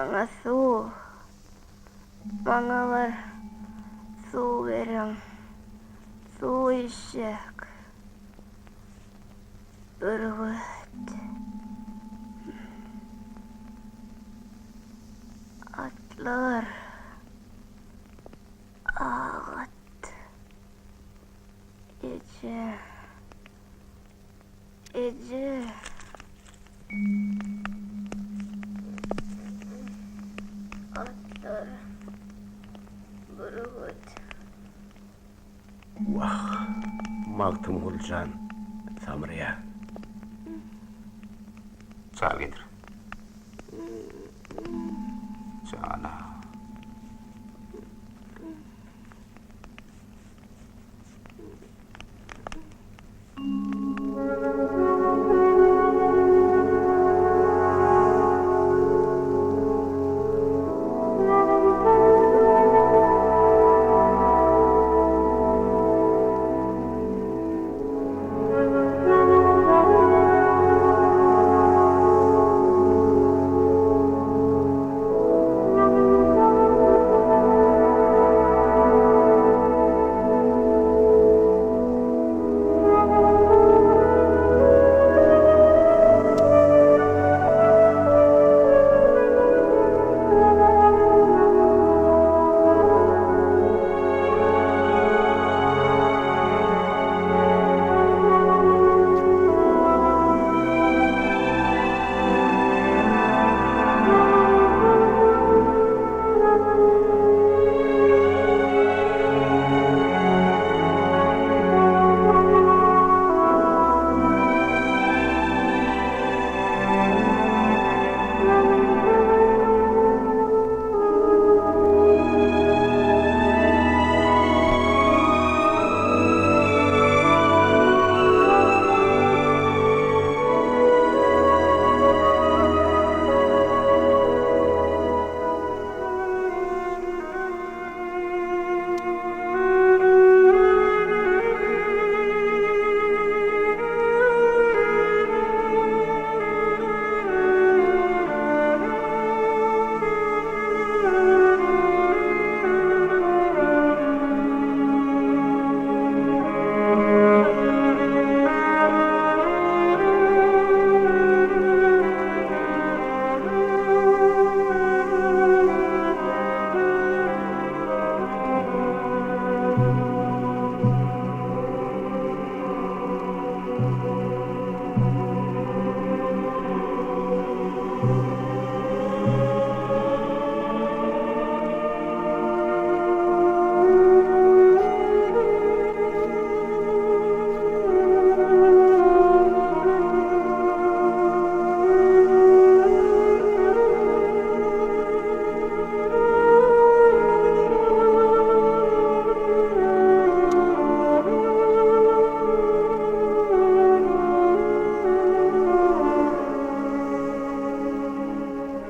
Maňa suw. Maňa bir suw beriň. Suw içjek. Bürgüt. Atlar. Agat. Eje. Eje. Atlar. Bürgüt. Wah, Magtymguly jan samraýa. Çal getir. Jana.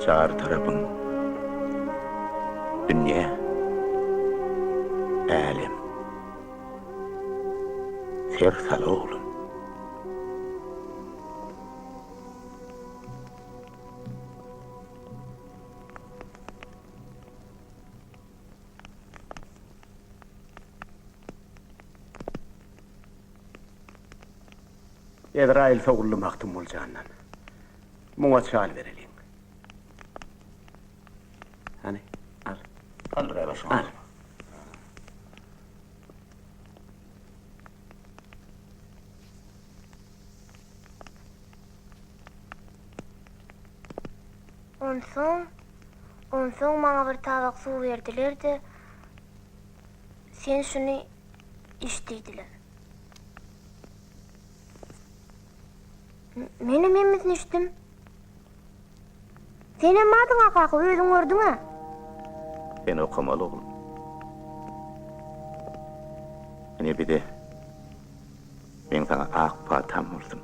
Çar tarapyň dünýä, älem. Ser sal oglum. Ezraýyl sowuldy Magtymguly jandan. Muňa çal bereliň. Hany, al. Galdyraý başyňy. Al. Onsoň, onsoň maňa bir tabak suw berdiler-de, Sen şuny iç diýdiler. Menem hemmesini içdim. Senem bardyň-a kaka, özüň gördüň-ä. Sen okamaly oglum. Ine bize meň saňa ak patam bolsun.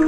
Bu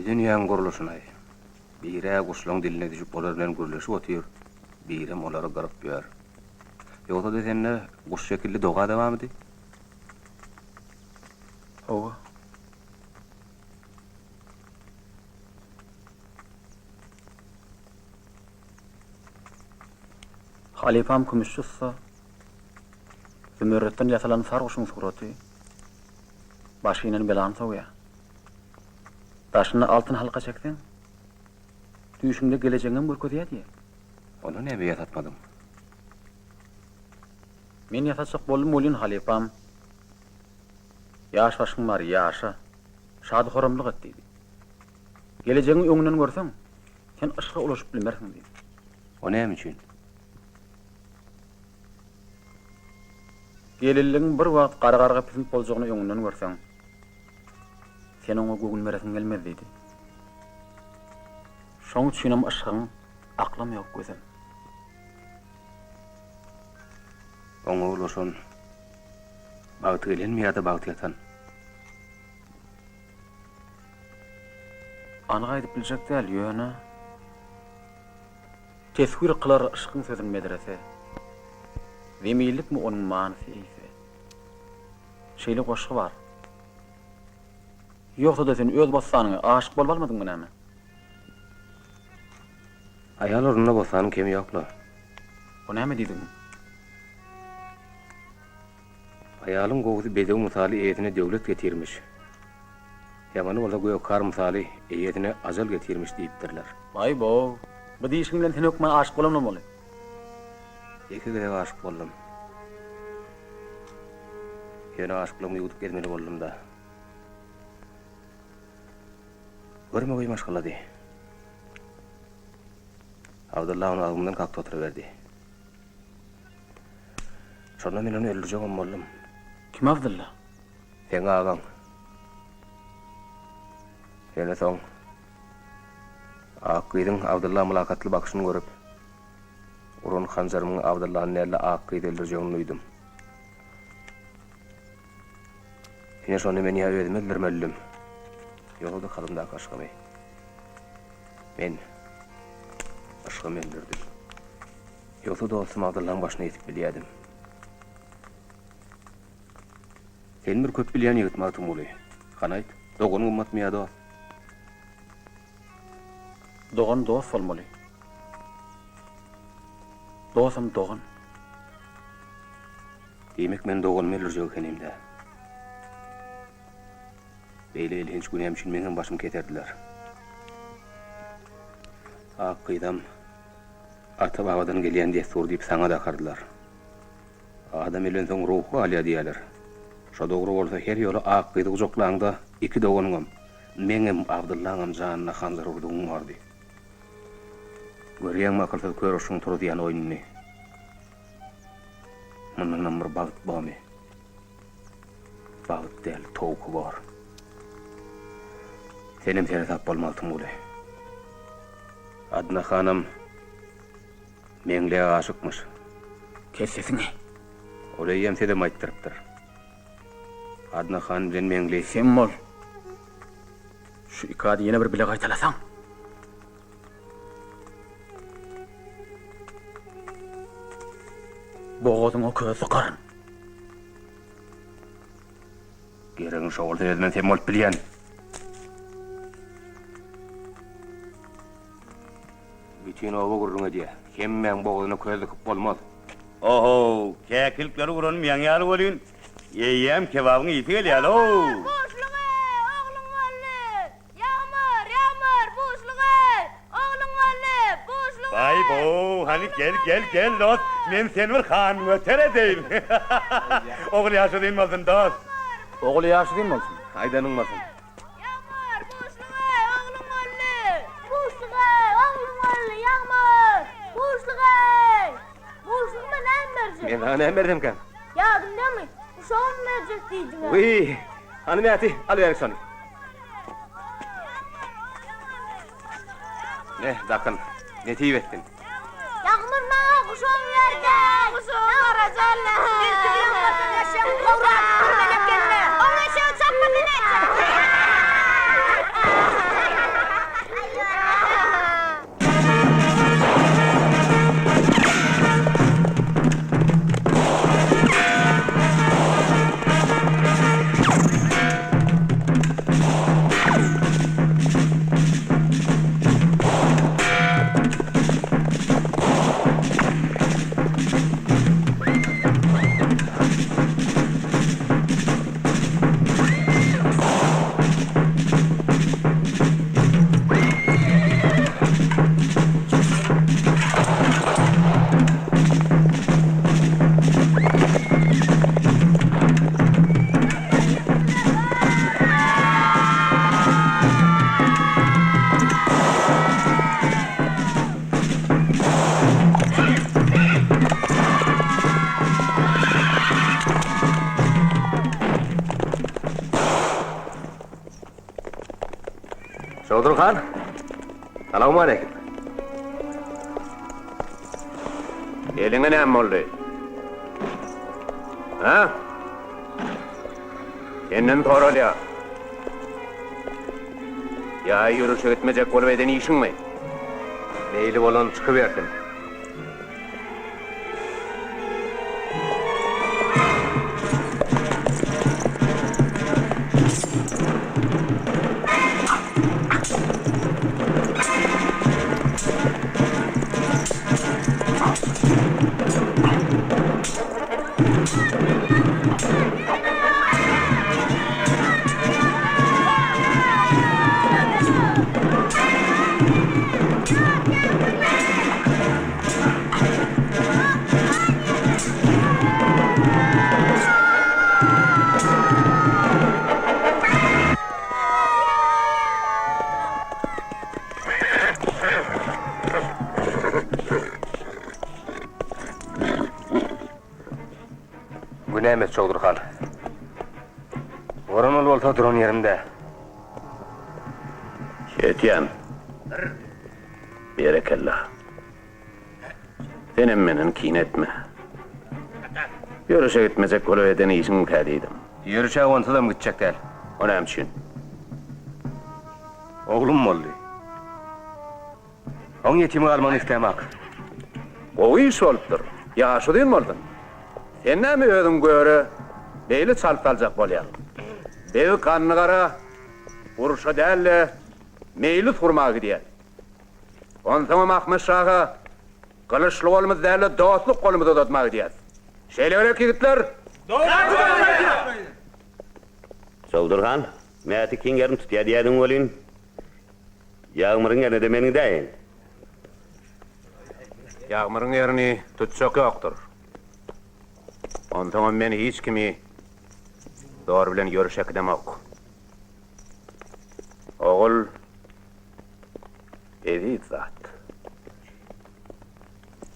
dünýäň gurluşyny Bir-ä guşlaň diline düşüp olar bilen gürleşip otyr, birem olary gyryp ýör. Ýogsa-da sende guş şekilli doga-da barmydy? Hawa. Halypam kümüşçi ussa zümerretden ýasalan sar guşuň suraty başy inen belany sowýar. Daşyna altyn halka çekseň, düýşüňde gelejegiňem görkezýär diýýär. Onda näme ýasatmadyň? Men ýasatjak boldum welin halypam, Ýaş başyň bar, ýaşa, şady-horamlyk et diýdi. Gelejegiňi öňünden görseň, sen yşga ulaşyp bilmersiň diýdi. O näme üçin? Gelinligiň bir wagt gara garga pisint boljagyny öňünden görseň, Sen oňa göwün beresiň gelmez diýdi. Şoň üçinem yşgyň aklam ýok gözem. Oňa ulaşan bagty gelenmi ýa-da bagty ýatan? Anyk aýdyp biljek däl, ýöne Teswir kylar yşkyň sözün medrese. Zemillikmi onuň manysy eýse? Şeýle goşgy bar. Ýogsa-da sen öz bossanyňa aşyk bolup almadyňmy näme? Aýal ornunda bossanyň kemi ýok-la. O näme diýdigiň? Aýalyň gowusy bedew mysaly eýesine döwlet getirmiş. Ýamany bolsa gökkar mysaly eýesine ajal getirmiş diýipdirler. Baý-bow! Bu diýşiň bilen sen hökman aşyk bolan bolmaly. Ýeke gezek aşyk boldum. Ýöne aşyklygymy ýuwdup gezmeli boldum-da. Görmegeý maşgalady. Abdylla ony agzymdan kakdy oturyberdi. Şonda men ony öldürjegem boldum. Kim Abdylla? Seň agaň. Ýöne soň Ak gyzyň Abdylla mylakatly bakyşyny görüp, Uran hanjarymyň Abdyllany däl-de Ak gyzy öldürjegini duýdum. Ine şonda men ýa özümi öldürmelidim, ýogsa-da kalbymdaky yşgymy. Men yşgymy öldürdim. Ýogsa dostum Abdyllaň başyna ýetip bilýädim. Sen bir köp bilýän ýigit Magtymguly. Hany aýt, dogan gymmatmy ýa dost? Dogan dost bolmaly. Dostam dogan. Diýmek men doganymy öldürjek ekenim-dä. Beýle elhenç günäm üçin meňem başymy keserdiler. Ak gyzam ata-babadan gelýän dessur diýip saňa dakardylar. Adam ölensoň ruhy galýar diýýärler. Şo dogry bolsa her ýola ak gyzy gujaklaňda iki doganyňam, meňem, Abdyllaňam janyna hanjar urdugyň bardy. Görýäňmi akylsyz kör urşuň turuzýan oýnuny. Mundanam bir bagt bormy? Bagt däl, towky bor. Senem seresap bol Magtymguly. Adna hanam Meňlä aşykmyş. Kes sesiňi. Ol eýýäm sezem aýtdyrypdyr. Adna han bilen Meňli. Sem bol. Şu iki ady ýene bir bile gaýtalasaň. Bogazyňa köz sykaryn. Geregiň şo bolsa özümem sem bolup bilýän. Bütin oba gürrüň edýär. Hemmäň bogazyna köz dykyp bolmaz. Ohow, käkilikleri uranym ýaňy ýaly welin, eýýäm kebabyň ysy gelýär-ow! Ýagmyr, buşluk-eý, ogluň boldy! Ýagmyr, Ýagmyr, buşluk-eý, ogluň boldy! Buşluk-eý! Baý-bow! Hany gel, gel, gel dost, men seni bir hangöter edeýin. Ogul ýaşy uzyn bolsun, dost. Ogul ýaşy uzyn bolsun. Aýdanyň bolsun. Ýagmyr, buşlug-eý, ogluň boldy! Buşlug-eý, ogluň boldy, Ýagmyr! Buşlug-eý! Buşlugyma näme berjek? Men saňa näme bersemkäm? Ýadyňdamy, guşagym berjek diýdiň-ä. Wiý, hany Mäti, al berik şony. Me, dakyn. Nesip etsin. Ýagmyr maňa guşagyňy berdi. Guşagyň garajaly. Ilki bilen bolsa eşegiň gowrasyny görmeli ekeni. Oň eşegi çapmasa nätjek? Çowdur han, salawmaleýkim. Eliňe näme boldy? Hä? Senden soralýar. Ýa ýörüşe gitmejek bolup eden işiňmi? Meýli bolan çykybersin. Günämiz Çowdur han. Boran ol bolsa duran ýerimde. Şeýtýän. Berekella. Senem menden kine etme. Ýörüşe gitmejek bolup eden işiňmikä diýdim. Ýörüşe onsuzam gitjek däl. O näme üçin? Oglum boldy. Oň ýetim galmagyny islämok. Gowy iş bolupdyr. Ýaşy uzyn bolsun. Sen näme özüň göre beýle çalyp saljak bolýaň? Biz Gandygara urşa däl-de, meýlis gurmaga gidýäs. Onsoňam Ahmet şaha gylyçly golumyzy däl-de, dostluk golumyzy uzatmaga gidýäs. Şeýle gerek, ýigitler? Çowdur han, Mäti kiň ýerini tutýa diýýädiň welin, Ýagmyryň ýerine-de men gidäýin. Ýagmyryň ýerini tutjak ýokdur. Onsoňam men hiç kimi zor bilen ýörüş äkidemok. Ogul eziz zat.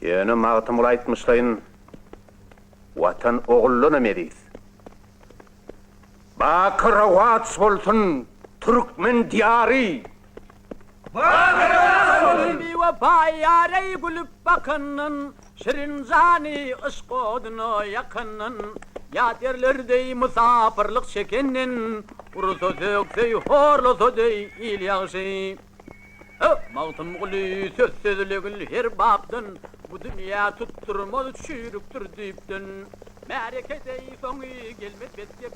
Ýöne Magtymguly aýtmyşlaýyn, Watan oguldanam eziz. Baky rowaç bolsun türkmen diýary! Baky rowaç bolsun! Biwepa ýareý gülüp bakandan, Şirin jany yşk oduna ýakandan, Ýat ýerlerde mysapyrlyk çekenden, Ursa sökse, horlasa deý il ýagşy. Magtymguly söz sözlegil her bapdan, Bu dünýä tutdurmaz çüýrükdir düýpden. Märeke deý soňy gelmez bet gep.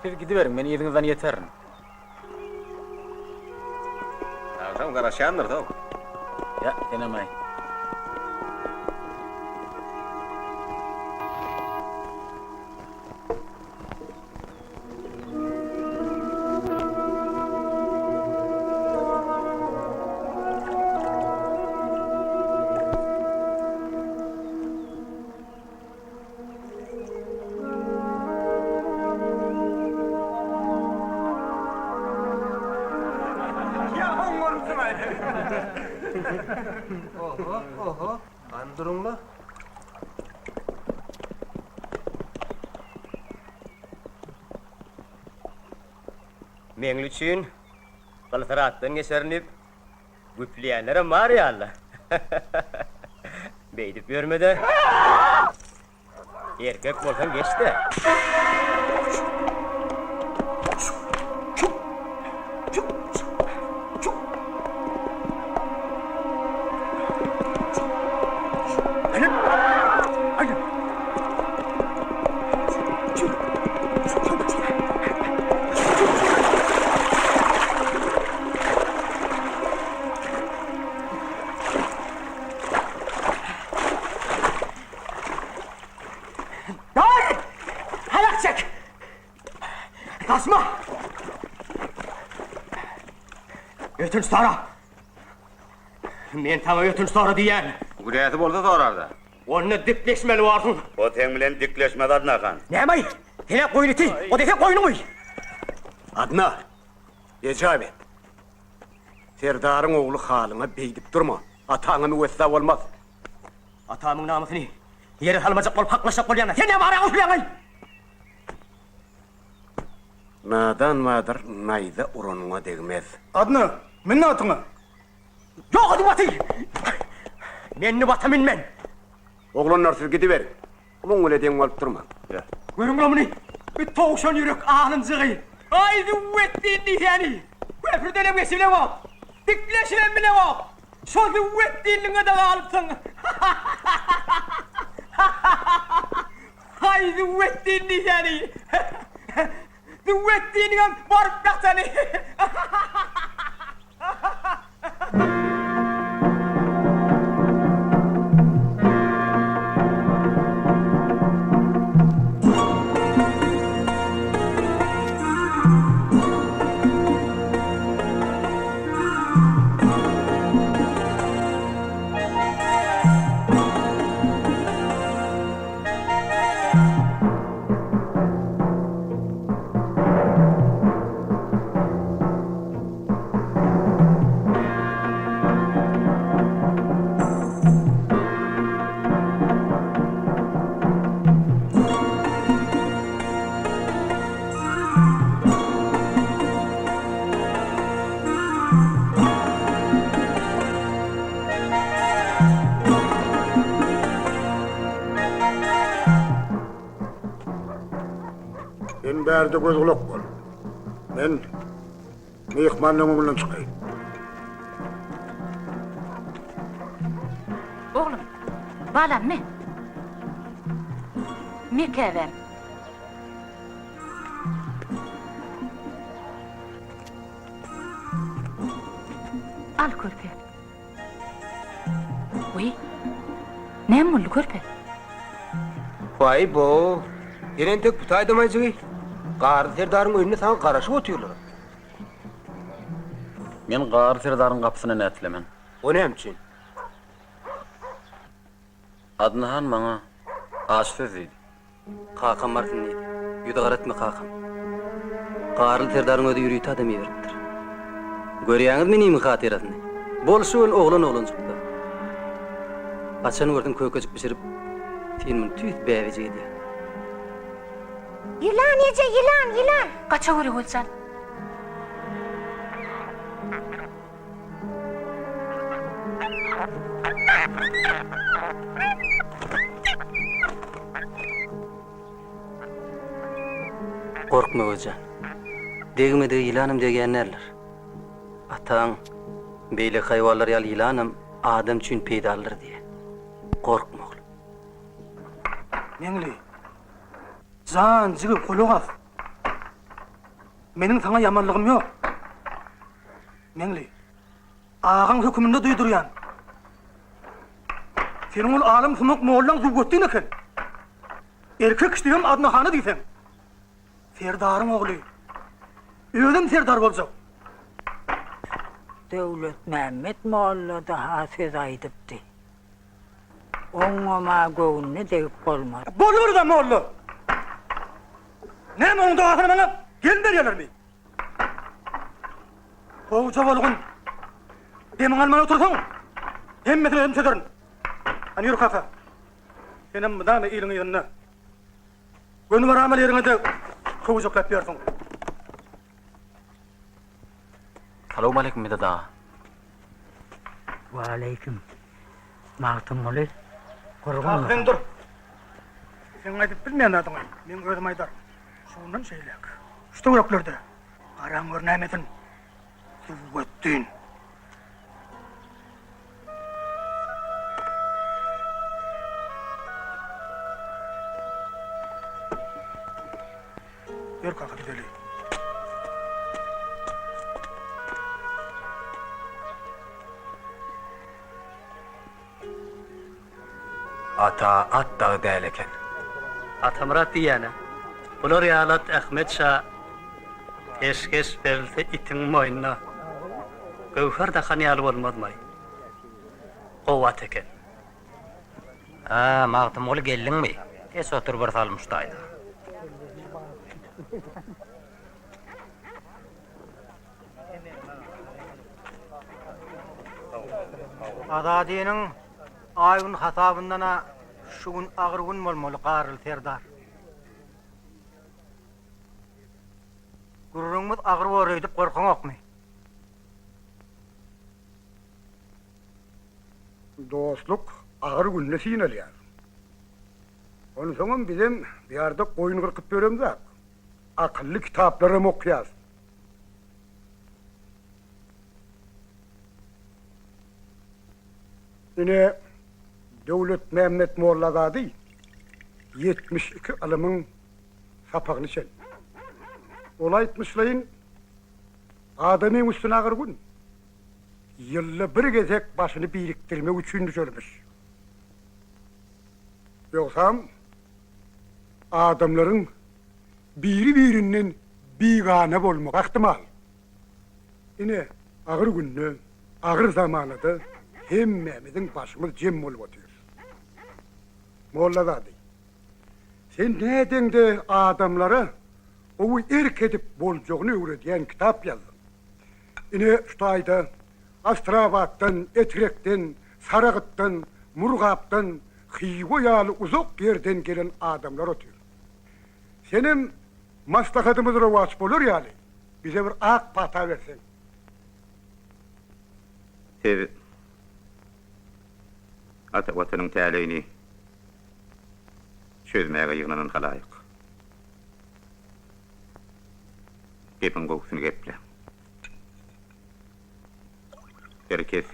Siz gidiberiň, men yzyňyzdan ýeterin. Agşam garaşýandyr soň. Ýa, senem-aý. Oho, oho, hany duruň-la. Meňli üçin gylsyratdan geçerin diýip, güpleýänlerem bar ýaly-la. Beýdip ýörme-de. Erkek bolsaň geç-de. Dur! Aýak çek! Basma! Ötünç sora! Men saňa ötünç sora diýýän. Günäsi bolsa sorar-da. Onda dikleşmeli borsuň. O seň bilen dikleşmez Adna han. Näme-aý? Sen-ä goýun iti, o dese goýnuň uý. Adna, ejap et. Serdaryň ogly halyňa beýdip durma. Ataňa müwessa bolmaz. Atamyň namysyny ýere salmajak bolup haklaşjak bolýaň-a. Sen näme ara goşulýaň-aý? Nadan badyr naýza uranyňa degmez. Adna, mün atyňa! Ýok edip aty! Menni bata münmen! Oglanlar siz gidiberiň. Muň bile deň bolup durmaň. Görüň-le muny! Bu towşan ýürek alynjygy! Aý, züwwetdin diýsäni! Köprüdenem geçibilemok! Dikleşibem bilemok! Şo züwwetdinligiňe-de galypsyň! Haý, züwwetdin diýsäni! Züwwetdiniňem baryp ýatany! Sen bärde göz-gulak bol. Men myhmanyň öňünden çykaýyn. Oglum, balam me. Me käbäm. Al körpe. Wiý, näme boldy körpe? Waý-bo, sen entek bu taýdamaý jigi? Garry serdaryň öýünde saňa garaşyp otyrlar. Men Garry serdaryň gapysyna nätlemen. O näme üçin? Adna han maňa aç söz diýdi. Kakam barsyn diýdi. Ýüzi garatma kakam. Garly serdaryň özi ýörite adam iberipdir. Görýäňizmi inimiň hatyrasyny? Bolşy welin oglan oglanjykda. Haçan görsün kökejik bişirip, sen muny tüýs bäbejik edýäň. Ýylan eje, ýylan, ýylan! Gaçaweri Güljan. Gorkma Gözjan. Degmedige ýylanam degýän däldir. Ataň, beýleki haýwanlar ýaly ýylanam adam üçin peýdalydyr diýýär. Gorkma oglum. Meňli, jan jigim gulak as. Meniň saňa ýamanlygym ýok. Meňli. Agaň höküminde duýdurýan. Seniň ol alym sumak mollaň Zuwwetdin eken. Erkek kişi diýibem adyna hana diýseň. Serdaryň ogly. Özem serdar boljak. Döwletmämmet molla-da-ha söz aýdypdy. Oňňam-a göwnüne degip bolmaz. Boldy bir-de molla. Näme onuň dogasyny maňa gelin berýärlermi? Gowja bolgun. Demiňi alman otursaň, hemmesini özüm çözerin. Hany ýör kaka. Senem mydama iliň yzynda. Göni baramaly ýeriňe-de köwjeklap ýörsüň. Salowmaleýkim Medet aga. Waleýkim. Magtymguly, gurgunmysyň? Kaka sen dur. Seň aýdyp bilmeýän zadyňy meň özüm aýdaryn. Şundan şeýläk, şu töwereklerde garaň gör nämesin, Züwwetdin. Ýör kaka gideli. Ata at dagy däl eken. Atamyrat diýýän-ä. Bular ýaly at Ahmet şa peşgeş berilse itiň moýnuna göwher dakan ýaly bolmazmaý. Gowy at eken. A, Magtymguly geldiňmi? Geç otur bir salym şu taýda. Azadynyň aý-gün hasabyndan-a şu gün agyr gün bolmaly, Garryly serdar. Gürrüňimiz agyr bor öýdüp gorkaňokmy? Dostluk agyr günde synalýar. Onsoňam bizem bu ýerde goýun gyrkyp ýöremzok. Akylly kitaplaram okýas. Ine, Döwletmämmet Mollazady 72 ylymyň sapagyny içen. Ol aýtmyşlaýyn, Adamyň üstüne agyr gün. Ýylda bir gezek başyny birikdirmek üçin düşermiş. Ýogsam, adamlaryň biri-birinden bigana bolmagy ähtimal. Ine, agyr günde, agyr zamanada hemmämiziň başymyz jem bolup otyr. Mollazady, sen nädeňde adamlara gowy erk edip boljagyny öwredýän kitap ýazdyň. Ine, şu taýda Astrabatdan, Etrekden, Saragytdan, Murgapdan, Hywa ýaly uzak ýerden gelen adamlar otyr. Senem maslahatymyz rowaç bolar ýaly, bize bir ak pata berseň. Siz ata Watanyň täleýini çözmäge ýygnanan halaýyk. Gepiň gowusyny gepläň. Her kes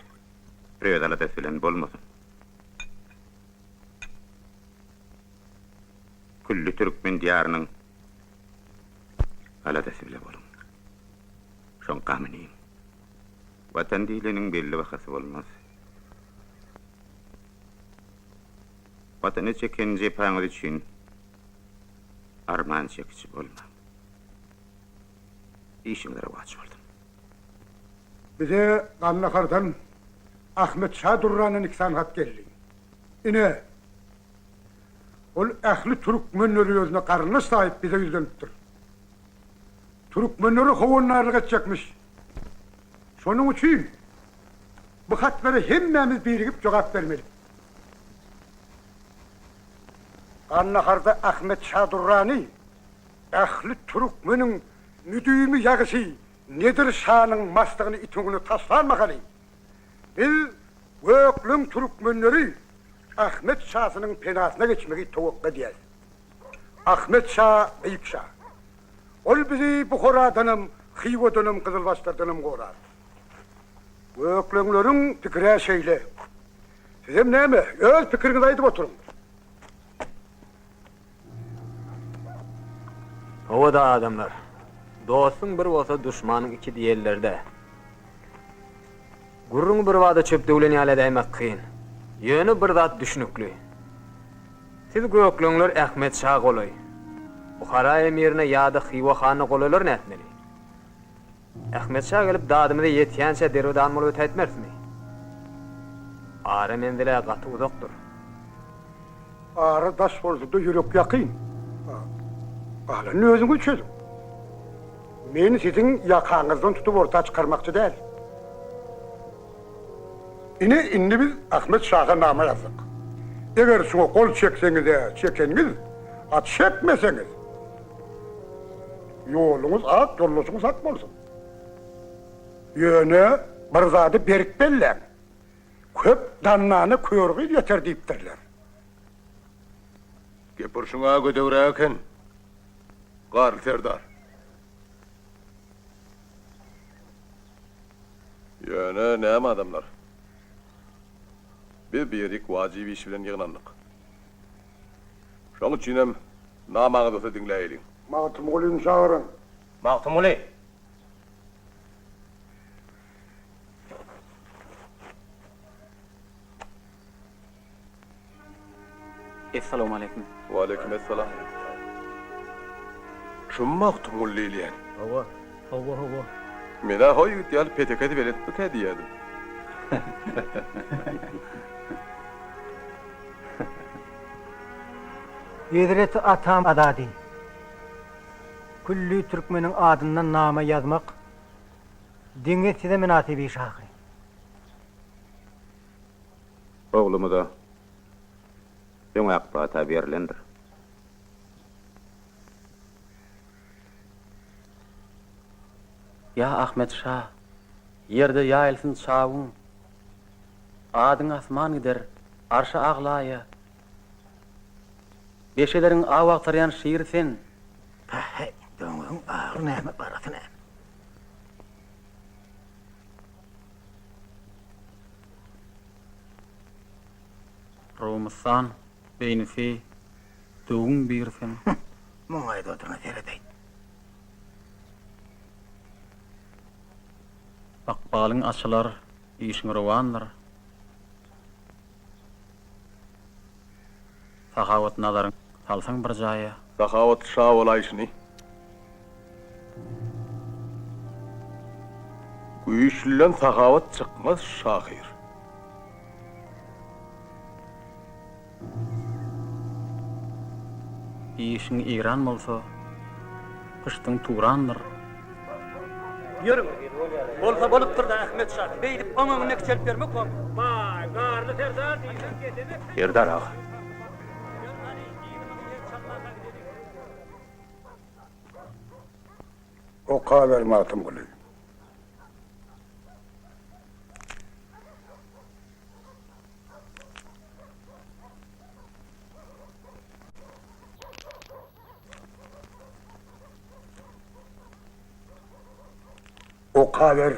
öz aladasy bilen bolmasyn. Külli türkmen diýarynyň aladasy bile boluň. Şoň gamyny iýiň. Watan diýleniň belli bahasy bolmaz. Watana çeken jepaňyz üçin arman çekiji bolmaň. Işiňiz rowaç bolsun. Bize Gandahardan Ahmet şa Durrandan iki sany hat geldi. Ine, ol ähli türkmenleri özüne garyndaş saýyp bize ýüzlenipdir. Türkmenlere howandarlyk etjekmiş. Şonuň üçin bu hatlara hemmämiz birigip jogap bermeli. Gandaharda Ahmet şa Durrany ähli türkmeniň müdimi ýagysy Nedir şanyň maslygyny itiň öňüne taşlan mahaly, biz gökleň türkmenleri Ahmet şasynyň penasyna geçmegi towakga edýäris. Ahmet şa beýik şa. Ol bizi Buharadanam, Hywadanam, gyzylbaşlardanam gorar. Gökleňleriň pikir-ä şeýle. Sizem näme, öz pikiriňizi aýdyp oturyň. Hawa-da adamlar, dostuň bir bolsa duşmanyň iki diýerler-dä. Gürrüňi birbada çöp döwlen ýaly edäýmek kyn. Ýöne bir zat düşnükli. Siz gökleňler Ahmet şa golaý. Buhara emirine ýa-da Hywa hanyna golaýlar nätmeli? Ahmet şa gelip dadymyza ýetýänçä derbi-dagyn bolup ötäýtmerismi? Ara menzil-ä gaty uzakdyr. Ara daş bolsa-da ýürek ýakyn. Galanyny özüňiz çözüň. Men siziň ýakaňyzdan tutup orta çykarmakçy däl. Ine, indi biz Ahmet şaha nama ýazdyk. Eger şuňa gol çekseňiz-ä çekeniňiz, a çekmeseňiz, ýoluňyz ak, ýoldaşyňyz hak bolsun. Ýöne bir zady berk belläň, Köp dannana kör gyz ýeter diýipdirler. Gep urşuň-a gödegräk eken, Garly serdar. Ýöne näme adamlar? Biz bu ýerik wajyp iş bilen ýygnandyk. Şoň üçinem namaňyz bolsa diňläýeliň. Magtymgulyny çagyryň. Magtymguly! Essalawmaleýkim. Waleýkim essalam. Şumy Magtymguly diýilýän? Hawa. Hawa, hawa. Men-ä ho ýigit ýaly petekesi belentmikä diýýädim. Hezreti atam Azady, külli türkmeniň adyndan nama ýazmak diňe size mynasyp iş ahyry. Oglumyza öň ak pata berlendir. Ýa Ahmet şa, ýerde ýaýylsyn çawuň, Adyň asman gider, arşa aglaýa. Beşeleriň aw agtarýan şiri sen. Päheý, doňuzyň agy näme, garasy näme? Rumystan beýnisi döwüň biri sen. Muň aýdyp oturana seredeýin. Ykbalyň açylar, işiň rowandyr. Sahawat nazaryň salsaň bir jaýa. Sahawatly şa bolaýşyny. Güýçlüden sahawat çykmaz şahyr. Işiň Eýran bolsa, pyşdyň Turandyr. Ýörüň. Bolsa bolupdyr-da, Ahmet şa. Beýdip oň öňünde kiçelip ýörmek bormy? Baý, Garly serdar diýseň gezemek. Serdar aga. Okaber Magtymguly. Okaber.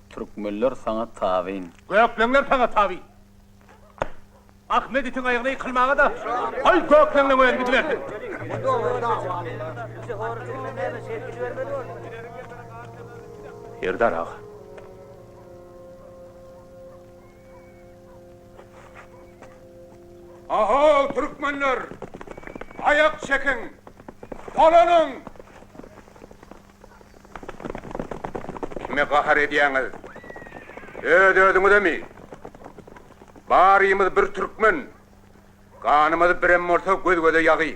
Türkmenler saňa tabyn. Gökleňler saňa tabyn. Ahmet itiň aýagyna ýykylmaga-da, goý gökleňleň özi gidibersin. Serdar aga. Ahow, türkmenler! Aýak çekiň! Dolanyň! Kime gahar edýäňiz? Öz-özüňizemi? Barymyz bir türkmen. Ganymyz birem bolsa göz-göze ýagy.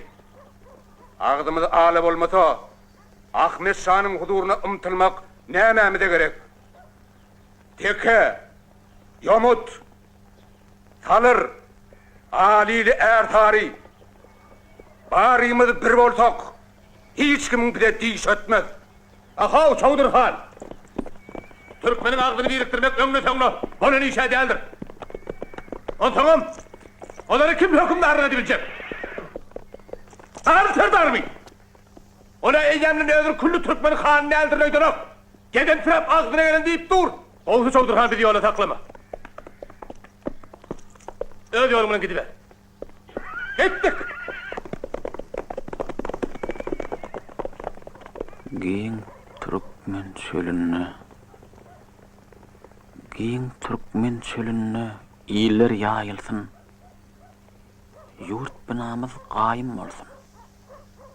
Agzymyz ala bolmasa, Ahmet şanyň huzuryna ymtylmak nämämize gerek? Teke, ýomut, salyr, alili ärsary, barymyz bir bolsak, hiç kimiň bize dişi ötmez. Ahow, Çowdur han! Türkmeniň agzyny birikdirmek öňde-soňda bolan iş-ä däldir. Onsoňam, olary kim hökümdarlyk edibiljek? Garry serdarmy? Ol-a eýýämden özüni külli türkmeniň hany däldirin öýdenok. Gedemsiräp agzyna gelen diýip dur. Gowusy Çowdur han bizi ýola saklama. Öz ýoluň bilen gidiber. Gitdik! Giň. Türkmen çölünde, giň türkmen çölünde iller ýaýylsyn, ýurt binamyz gaýym bolsun,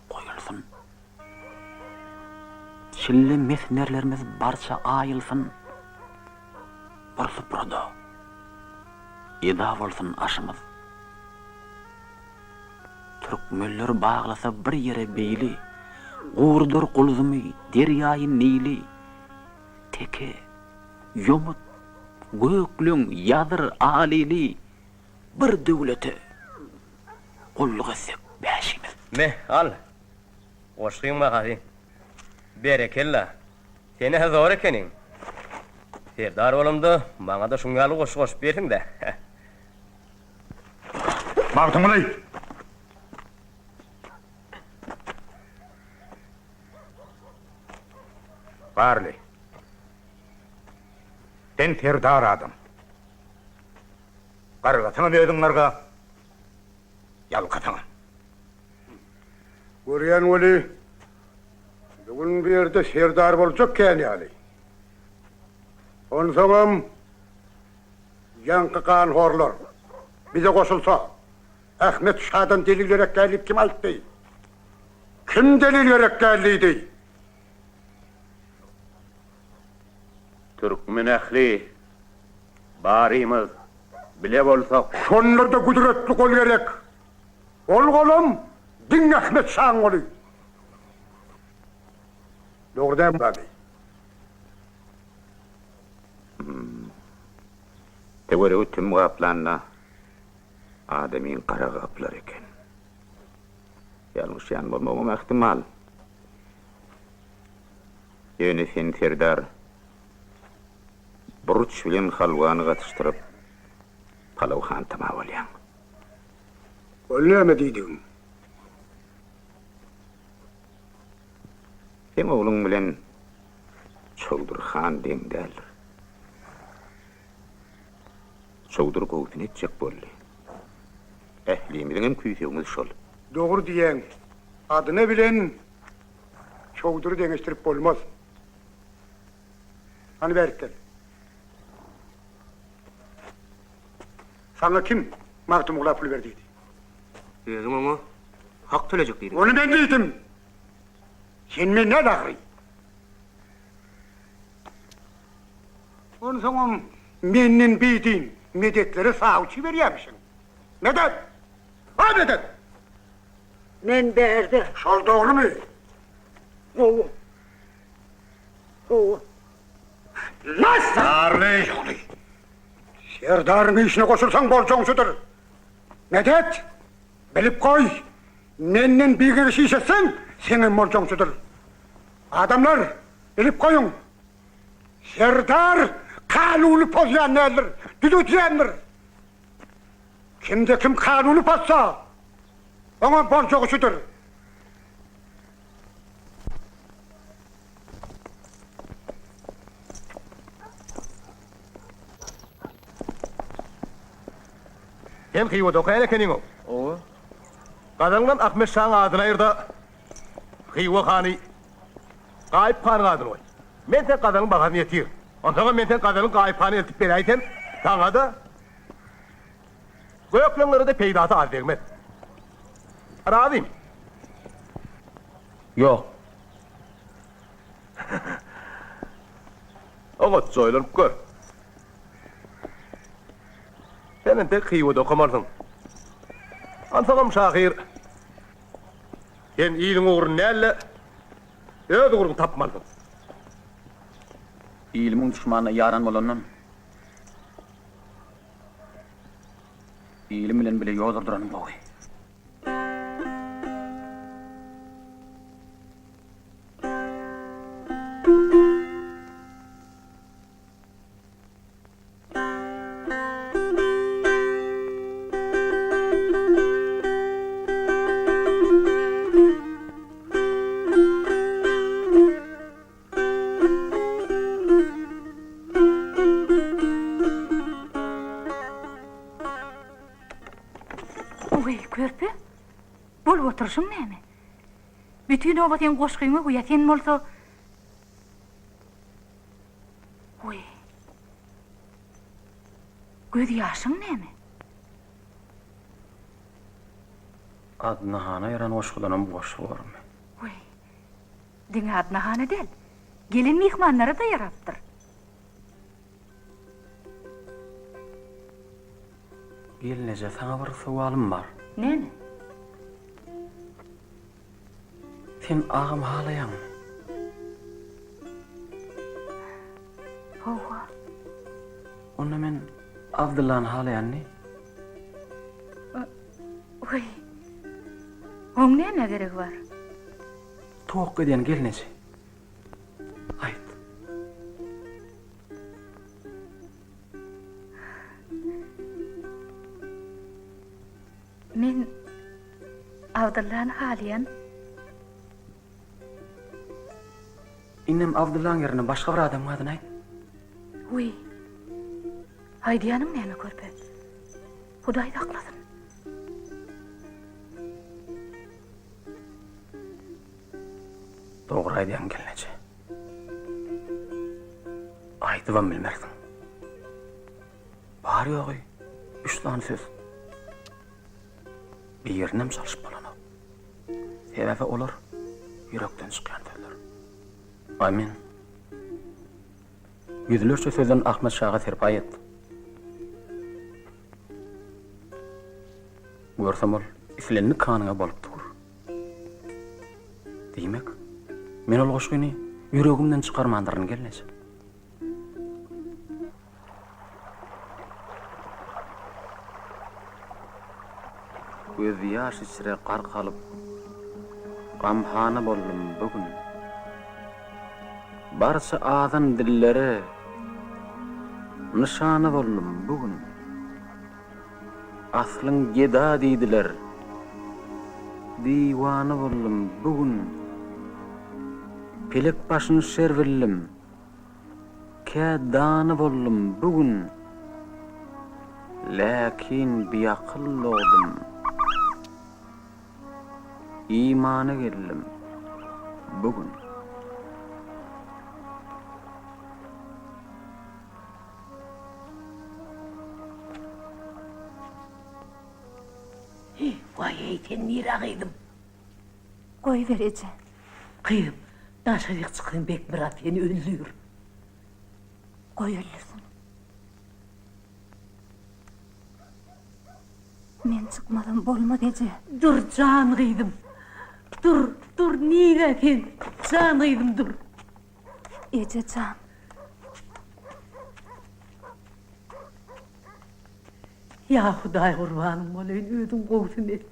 goýulsyn. Çille mesnerlerimiz barça aýylsyn, bir suprada eda bolsun aşymyz. Türkmenler baglasa bir ýere beýli, Gurudar Gulzumy, derýaýy Nili. Teke, ýomut, gökleň, ýazyr, alili Bir döwlete gulluk etsek bäşimiz. Me, al! Goşgyň bahasy. Berekella! Sen-ä zor ekeniň. Serdar bolamda, maňa-da şuň ýaly goşgy goşup bersiň-dä. Magtymguly! Garly. Sen serdar adam. Gargasaňam özüň garga, ýalkasaňam. Görýän weli, bu gün bu ýerde serdar boljak kän ýaly. Onsoňam Ýaňky ganhorlar bize goşulsa, Ahmet şadan delil gerek däl diýip kim aýtdy? Kim delil gerek däl diýdi? Türkmen ähli barymyz bile bolsak. Şonda-da gudratly gol gerek. Ol golam diňe Ahmet şaň goly. Dogry dälmi, Baby? Töweregi tüm gaplanda, adamyň gara gaplar eken. Ýalňyşýan bolmagym ähtimal. Ýöne sen, serdar, burç bilen halwany gatyşdyryp, palaw hantama bolýaň. Ol näme diýdigiň? Seň ogluň bilen Çowdur han deň däldir. Çowdur gowusyny etjek boldy. Ählimiziňem küýsegimiz şol. Dogry diýýäň. Adyna bilen Çowdury deňeşdirip bolmaz. Hany bärik gel. Saňa kim Magtymgula pul ber diýdi? Özüň oňa hak tölejek diýdiň. Ony men diýdim. Sen menden agry. Onsoňam menden bidin medetlere sawçy berýärmişiň. Medet! A Medet! Men bärde. Şol dogrumy? Hawa. Hawa. Las! Garly! Serdaryň işine goşulsaň boljagyň şudur. Medet! Bilip goý, menden bigeňeş iş etseň, seňem boljagyň şudur. Adamlar, bilip goýuň, serdar kanuny pozýan däldir, düzedýändir. Kimde-kim kanuny pozsa, oňa boljagy şudur. Sen Hywada okaýan ekeniň-ow. Hawa. Gazaňdan Ahmet şaň adyny aýyr-da, Hywa hany Gaýyp hanyň adyny goý. Men seň gazaňyň bahasyny ýetirin. Onsoňam men seň gazaňy Gaýyp hana eltip beräýsem, saňa-da, gökleňlere-de peýdasy az degmez. Razymy? Ýok. Oňatja oýlanyp gör. Sen entek Hywada okamarsyň. Onsoňam şahyr, sen iliň ugruny däl-de, öz ugruňy tapmalysyň. Ilimiň duşmanyna ýaran bolandan, ilim bilen bile ýol durduranym gowy. Oý, körpe, bolup oturyşyň näme? Bütin oba seň goşgyňa güýä, sen bolsa. Wiý. Göz ýaşyň näme? Adna hana ýaran goşgudanam goşgy bormy? Wiý. Diňe Adna hana däl, gelen myhmanlara-da ýarapdyr. Gelneje, saňa bir sowalym bar. Näme? Sen agamy halaýaňmy? Hawa. Onda men Abdyllany halaýanny? Wiý. Oň nämä geregi bar? Towakga edýän gelneje. Aýt. Men Abdyllany halaýan. Indem Abdyllaň ýerine başga bir adamyň adyny aýt. Wiý. Aýdýanyň näme körpe? Hudaý saklasyn. Dogry aýdýaň gelneje. Aýdybam bilmersiň. Bary-ýogy üç sany söz. Birinem çalşyp bolanok. Sebäbi olar ýürekden çykýan sözler. A men ýüzlerçe sözden Ahmet şaga serpaý etdim. Görsem ol islendik hanyňa bolup dur. Diýmek, men ol goşgyny ýüregimden çykarmandyryn gelneje. Gözýaş içre gark alyp, gamhana boldum bu gün. Barça azan dillere nyşana boldum bu gün. Aslyň geda diýdiler, diwana boldum bu gün. Pelek başyn şer bildim, kä dana boldum bu gün. Läkin biakyl dogdum, imana geldim bu gün. Hi, waý-eý, sen nirä gyzym? Goýber, eje. Gyzym, daşaryk çyksaň Bekmyrat seni öldür. Goý öldürsin. Men çykmasam bolmaz, eje. Dur, jan gyzym. Dur, dur, nirä sen? Jan gyzym, dur. Eje jan. Ýa Hudaý gurbanyň bolaýyn özüň gowusyny et.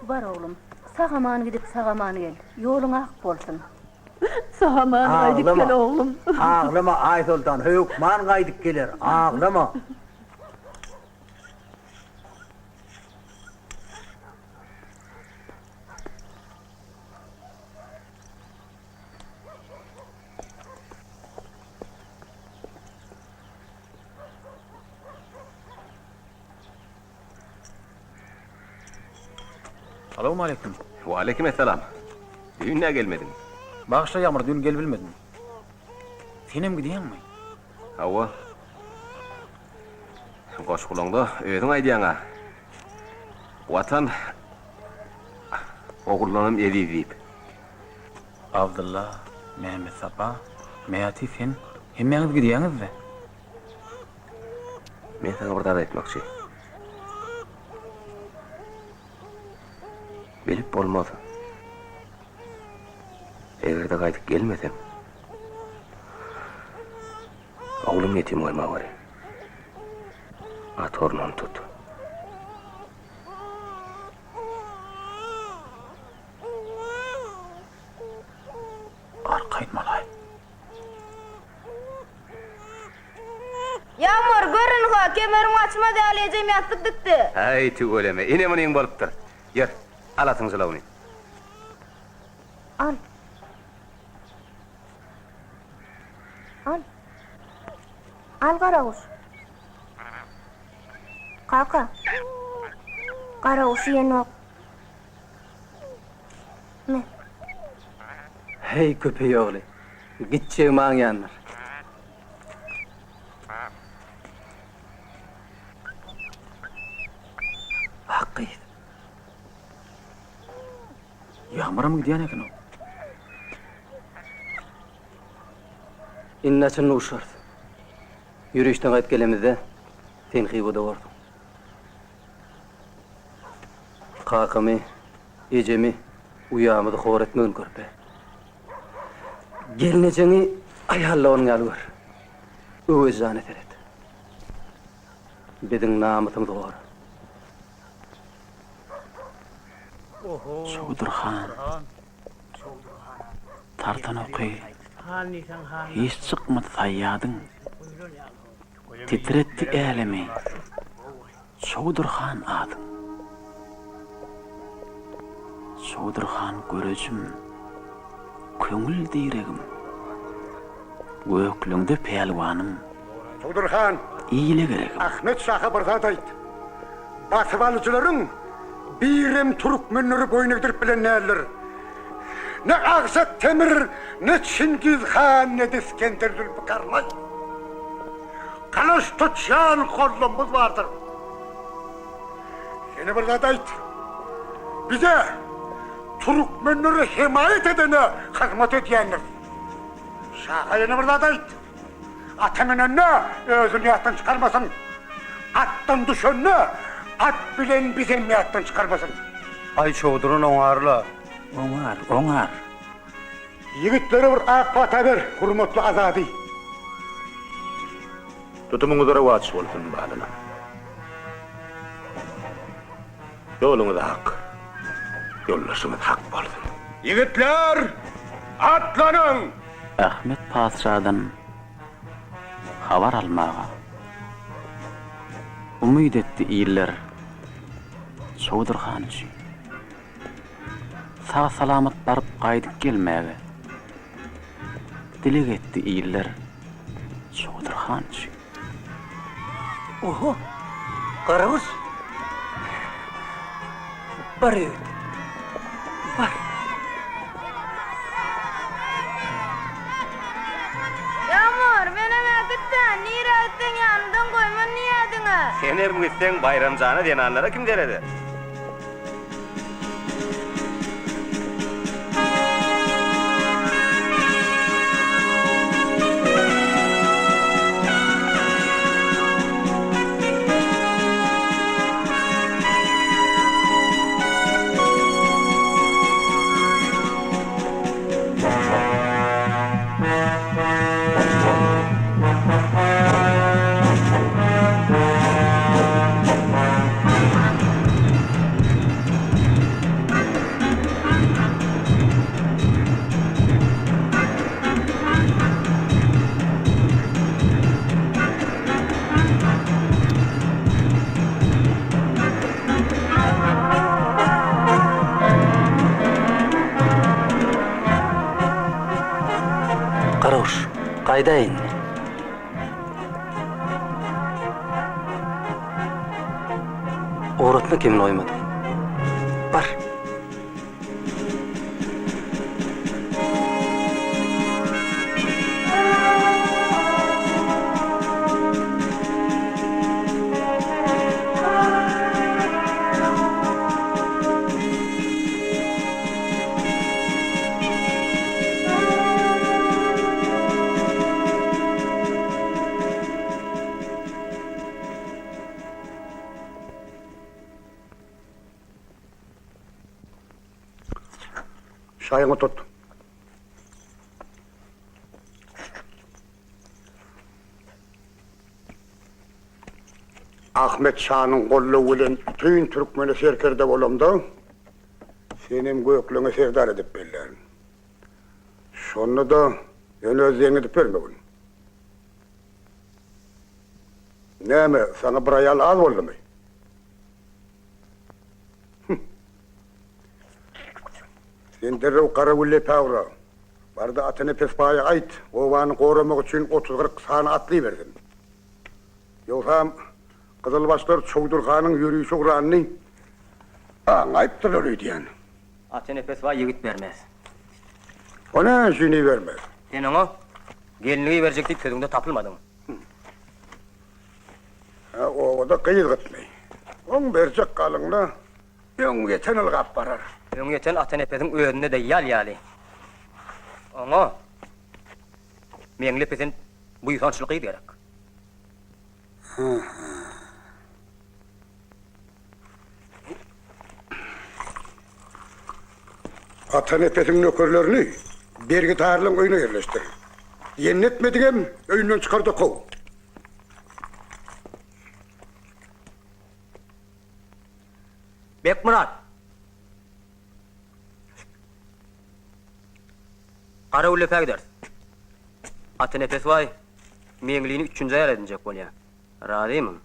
Bar oglum, sag-aman gidip, sag-aman gel. Ýoluň ak bolsun. Sag-aman gaýdyp gel oglum. Aglama, Aýsoltan, hökman gaýdyp geler, aglama. Salowmaleýkim. Waleýkim essalam. Düýn nä gelmediň? Bagyşla Ýagmyr, düýn gelibilmedim. Senem gidýäňmi? Hawa. Goşgulaňda özüň aýdýaň-a. Watan oguldanam eziz diýip. Abdylla, Mämmetsapa, Mäti sen hemmäňiz gidýäňiz-dä? Men saňa bir zat aýtmakçy. Bilip bolmaz. Eger-de gaýdyp gelmesem, oglum ýetim goýmaweri. At ornuny tut. Arkaýyn bolaý. Ýagmyr, gör ynha, kemerim gaçmaz ýaly ejem ýassyk dikdi. Häý, tüweleme, ine munyň bolupdyr. Ýör, al atyň jylawyny. Al. Al. Al garaguş. Kaka. Garaguş iýenok. Me. Heý, köpeý ogly, gitjegimi aňýandyr. Ak gyz. Ýagmyram gidýän eken-ow. Indi haçan duşarys? Ýörişden gaýdyp gelemizde, sen Hywada borsuň. Kakamy, ejemi, uýamyzy hor etmegin körpe. Gelnejeňi aýal doganyň ýaly gör. Öwez jana seret. Biziň namysymyzy gora. Çowdur han. Tartan oky hiç çykmady saýýadyň. Titretdi älemi Çowdur han adyň. Çowdur han görejim, köňül diregim, Gökleňde pälwanym, Çowdur han, ile geregim. Ahmet şaha bir zat aýt. Basybalyjylaryň birem türkmenleri boýun egdirip bilen däldir. Ne Agsak Temir, ne Çingiz han, ne-de Isgender Zülpükarlaý. Gylyç tutýan gollamyz bardyr. Ýene bir zat aýt. Bize, türkmenlere hemaýat edene hyzmat edýändir. Şaha ýene bir zat aýt. Ata münende özüni ýatdan çykarmasyn. Atdan düşende at bilen bizem ýatdan çykarmasyn. Aý çowduran oňar-la. Oňar, oňar. Ýigitlere bir ak pata ber, hormatly Azady. Tutumyňyz rowaç bolsun, balalar. Ýoluňyz ak, ýoldaşyňyz hak bolsun. Ýigitler, atlanyň! Ahmet patyşadan habar almaga umyt etdi iller Çowdur han üçin. Sag-salamat baryp gaýdyp gelmäge dileg etdi iller Çowdur han üçin. Oho, Garaguş! Bar ýigit, bar! Ýagmyr, menem äkit-dä, nirä gitseň ýanymdan goýman diýýädiň-ä. Senem gitseň Baýram jana zenanlara kim sereder? Gaýdaý indi. Ugratma kemini goýmadym. Bar. Şaýyňy tut. Ahmet şanyň goldawy bilen bütin türkmene serkerde bolamda, senem gökleňe serdar edip bellärin. Şonda-da ýöne öz deňi edip bermegin. Näme, saňa bir aýal az boldumy? Hüm. Sen derrew Garagüllepä ugra. Bar-da Atanepes baýa aýt, obany goramak üçin otuz-kyrk sany atly bersin. Ýogsam, gyzylbaşlar Çowdur hanyň ýörişe ugranyny aňaýypdyrlar öýdýän. Atanepes baý ýigit bermez. O näme üçin ibermez? Sen oňa gelnlik iberjek diýip sözüňde tapylmadyň. Hä, obada gyz gytmy? Oň berjek galyňyna öňýeten ylgap barar. Öňýeten Atanepesiň özünde-de ýal ýaly. Oňa Meňli pisint buýsançly gyz gerek. Atanepesiň nökerlerini bergidarlaryň öýüne ýerleşdir. Diýenini etmedigem, öýünden çykar-da kow. Bekmyrat! Garagüllepä gideris. Atanepes baý Meňlini üçünji aýal edinjek bolýar. Razymyň?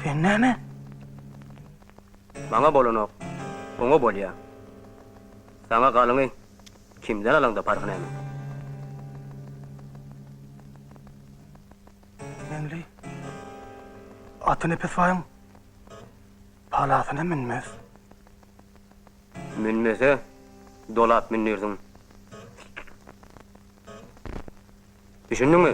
Sen näme? Maňa bolanok, oňa bolýa. Saňa galyňy kimden alaňda parhy näme? Meňli, Atanepes baýyň palasyna münmez. Münmese, dolap mündirsiň. Düşündiňmi?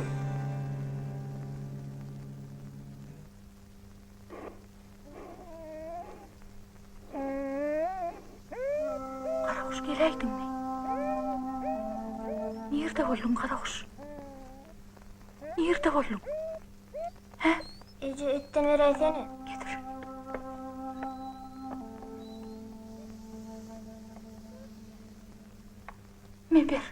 Garaguş geläýdiňmi? Nirde bolduň Garaguş? Nirde bolduň? Hä? Eje etden beräýsene. Getir. Me ber.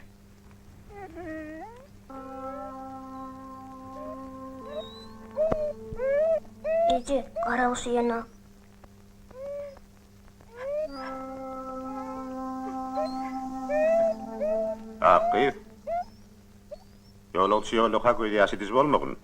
Eje, garaguş iýenok. Ak gyz. Ýolagçy ýoldaka gözýaş ediji bolmagyn.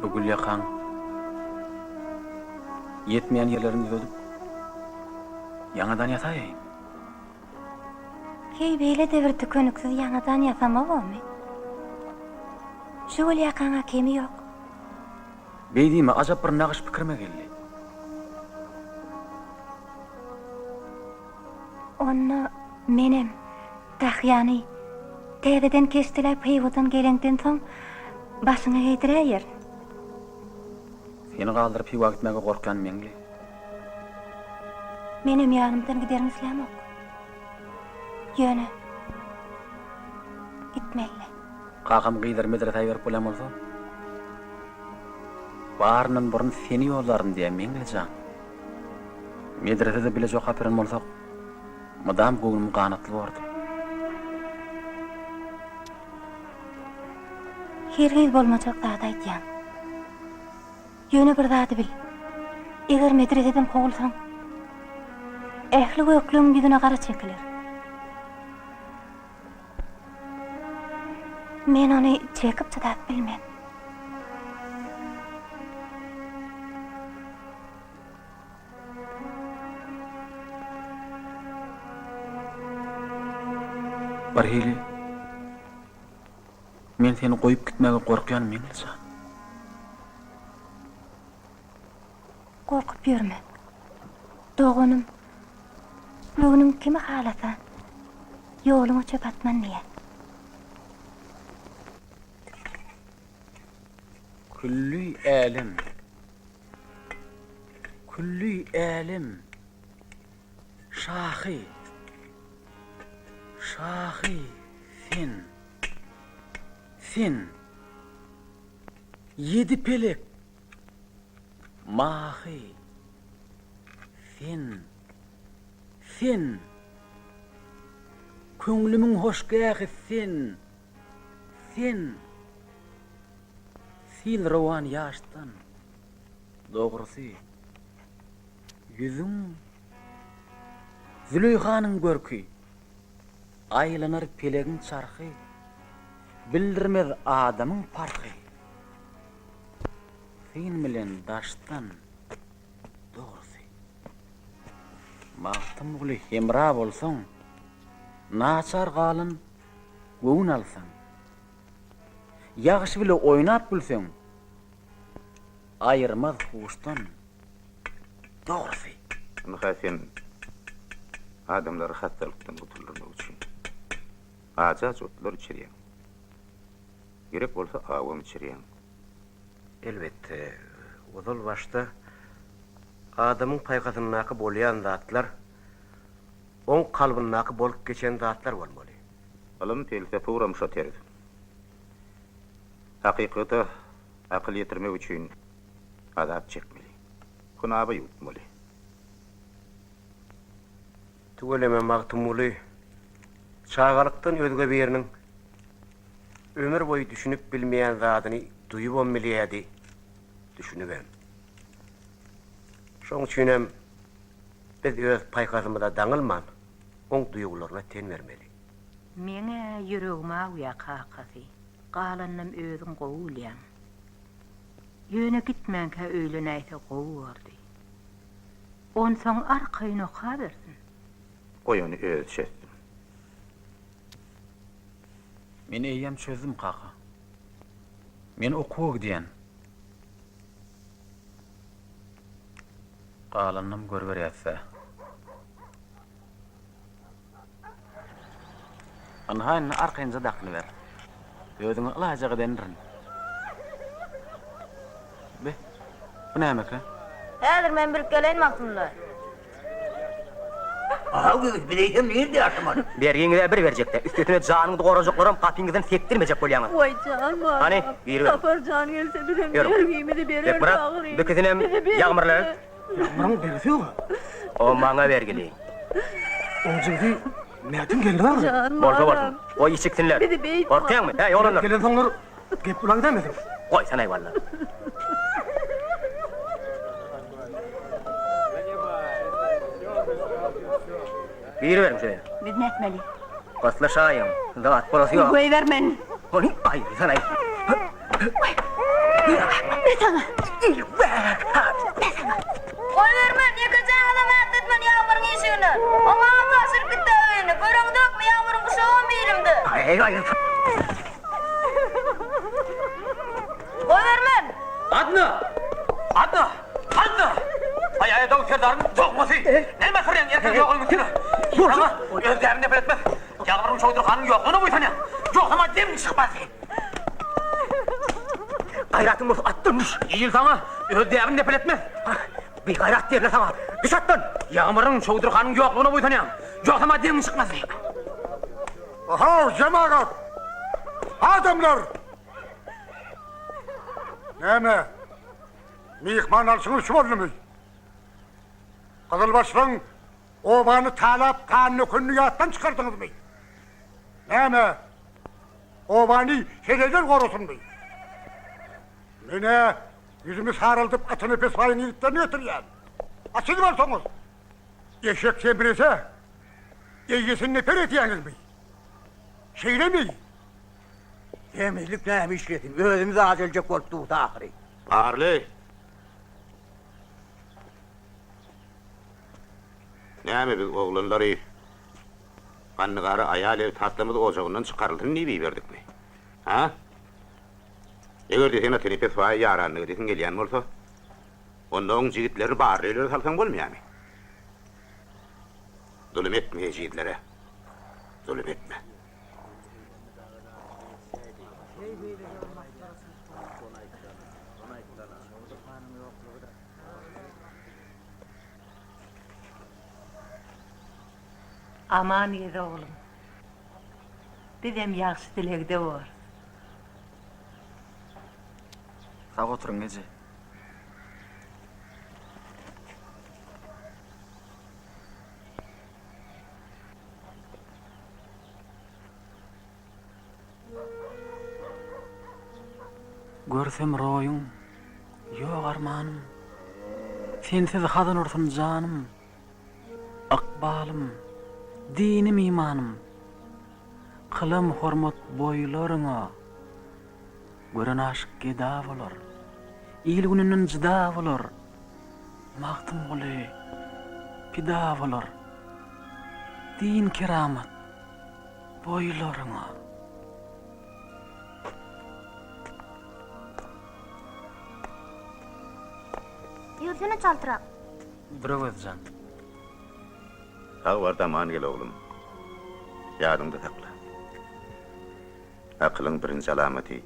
Bu gülýakaň ýetmeýän ýerlerini düzedip, ýaňadan ýasaýaýyn. Heý, beýle-de bir tükeniksiz ýaňadan ýasama bormy? Şu gülýakaň-a kemi ýok. Beý diýme, ajap bir nagyş pikirime geldi. Onda menem tahýany täzeden keşdeläp Hywadan geleňden soň başyňa geýdiräýerin. Seni galdyryp Hywa gitmäge gorkýan Meňli. Menem ýanymdan gideriňi islämok. Ýöne. Gitmeli. Kakam gyzlary medresä iberip bolýan bolsa, baryndan burun seni ýollaryn diýýär, Meňli jan. Medresede bileje okap ýören bolsak, mydam göwnüm ganatly bordy. Hergiz bolmajak zady aýdýaň. Ýöne bir zady bil, eger medreseden kowulsaň, ähli gökleňiň ýüzüne gara çekiler. Men ony çekip-çydap bilmen. Birhili, men seni goýup gitmäge gorkýan, Meňli jan. Gorkup ýörme. Doganym, göwnüň kimi halasa, ýoluňa çöp atman diýýär. Külli älem, külli älem, şahy, şahy sen, sen, ýedi pelek, Mahy, sen, sen, Köňlümiň hoşgähi sen, sen, Sil rowan ýaşdan, dogrusy, ýüzüň Züleýhanyň görki, aýlanar pelegiň çarhy, Bildirmez adamyň parhy. Syn bilen daşdan, dogrusy. Magtymguly hemra bolsaň, naçar galan göwün alsaň, Ýagşy bile oýnap gülseň, aýyrmaz huşdan, dogrusy. Ynha sen adamlary hassalykdan gutuldyrmak üçin ajy-ajy otlar içirýäň. Gerek bolsa awam içirýäň. Elbetde, ozal başda adamyň paýhasyndaky bolýan zatlar oň kalbyndaky bolup geçen zatlar bolmaly. Ylym pelsepe ugram şo terz. Hakykata akyl ýetirmek üçin azap çekmeli. Hunaba ýuwutmaly. Tüweleme Magtymguly çagalykdan özge biriniň ömür boýy düşünip bilmeýän zadyny duýubam bilýärdi, düşünibem. Şoň üçinem biz öz paýhasymyza daňylman, oň duýgularyna ten bermeli. Meň-ä ýüregim awýa, kakasy. Galanynam özüň gowy bilýäň. Ýöne gitmänkä öýlenäýse gowy bordy. Onsoň arkaýyn okabersin. Goý ony özi çözsün. Men eýýäm çözdüm, kaka. Men okuwa gidýän. Galanynam görüberýäs-dä. Ynha indi arkaýynja dakynyber. Özüňe ylaýjak edendirin. Be, bu nämekä? Häzir men bilip geleýin Magtymguly. Aw ýigit, biz eýsem nirde ýaşamaly? Bergiňiz-ä bir berjek-dä, üstesine janyňyzy gorajaklaram gapyňyzdan sekdirmejek bolýaňyz. Waý jan balam, Hany, giriberiň. Sapar jan gelse bizem Ýörüň. bergimizi berer Bekmyrat, dagry. bikisinem Bizi bergisi. ýagmyrlar. Ýagmyryň bergisi ýog-a. O maňa bergili. Oň jigsi Mätiň gelni dagry. Jan Bolsa bolsun. balam. Goý içiksinler. Bizi beýtme. Gorkýaňmy, häý, oglanlar? Gelensoňlar gep bula gidäýmesin. Goýsanaý walla. Giriberiň şeýle. Biz nätmeli? Gyslyşaýyň. Zat bolasy ýok. Goýber meni. Ony aýyrysanaý. Me saňa. Me saňa. Goýbermen, ýeke jaňyzam ätletmen Ýagmyryň işigine. Oňa-a tabşyryp gitdi öýüni. Göreňzokmy, Ýagmyryň guşagam ilimde. Aý, aýyr. Goýbermen! Adna! Adna! Adna! Aý, Aýadaw serdaryň dogmasy! Näme syrýaň erkek ýogunyň üstüne? Saňa öz däbini nepel etmez. Ýagmyryň Çowdur hanyň ýoklugyna buýsanýaň. Ýogsam-a demiň çykmaz. Gaýratyň bolsa atdan düş. Il saňa öz däbini nepel etmez. Bigaýrat diýerler saňa. Düş atdan! Ýagmyryň Çowdur hanyň ýoklugyna buýsanýaň. Ýogsam-a demiň çykmaz. Ahaw, jemagat! Adamlar! Näme? Myhman alşyňyz şu boldumy? Gyzylbaşlaň obany talap gan dökenini ýatdan çykardyňyzmy? Näme? Obany heleýler gorasynmy? Men-ä ýüzümi saraldyp Atanepes baýyň ýigitlerini getirýän. A siz bolsaňyz, eşek semrese, eýesini neper edýäňizmi? Şeýlemi? Semizlik näme işlesin, özümiz aç öljek bolup durus ahyry. Garly! Näme biz oglanlary Gandygara aýal el tatlymyz ojagyndan çykarylsyn diýip iberdikmi? Ha? Eger-de sen Atanepes baýa ýaranlyk edesiň gelýän bolsa, onda oň jigitlerini barly öýlere salsaň bolmaýarmy? Zulum etme ejizlere, zulum etme. Aman gez oglum. Bizem ýagşy dilegde borus. Sag oturyň eje. Görsem roýuň, ýok armanym, Sensiz hazan ursun janym, Ykbalym, dinim imanym, Kylam hormat boýlaryňa. Gören aşyk geda bolar, Il-gününden jyda bolar, Magtymguly pida bolar, Din keramat boýlaryňa. Ýörsene çaltrak. Biröwez jan. Sag bar-da aman gel oglum. Ýadyňda sakla. Akylyň birinji alamaty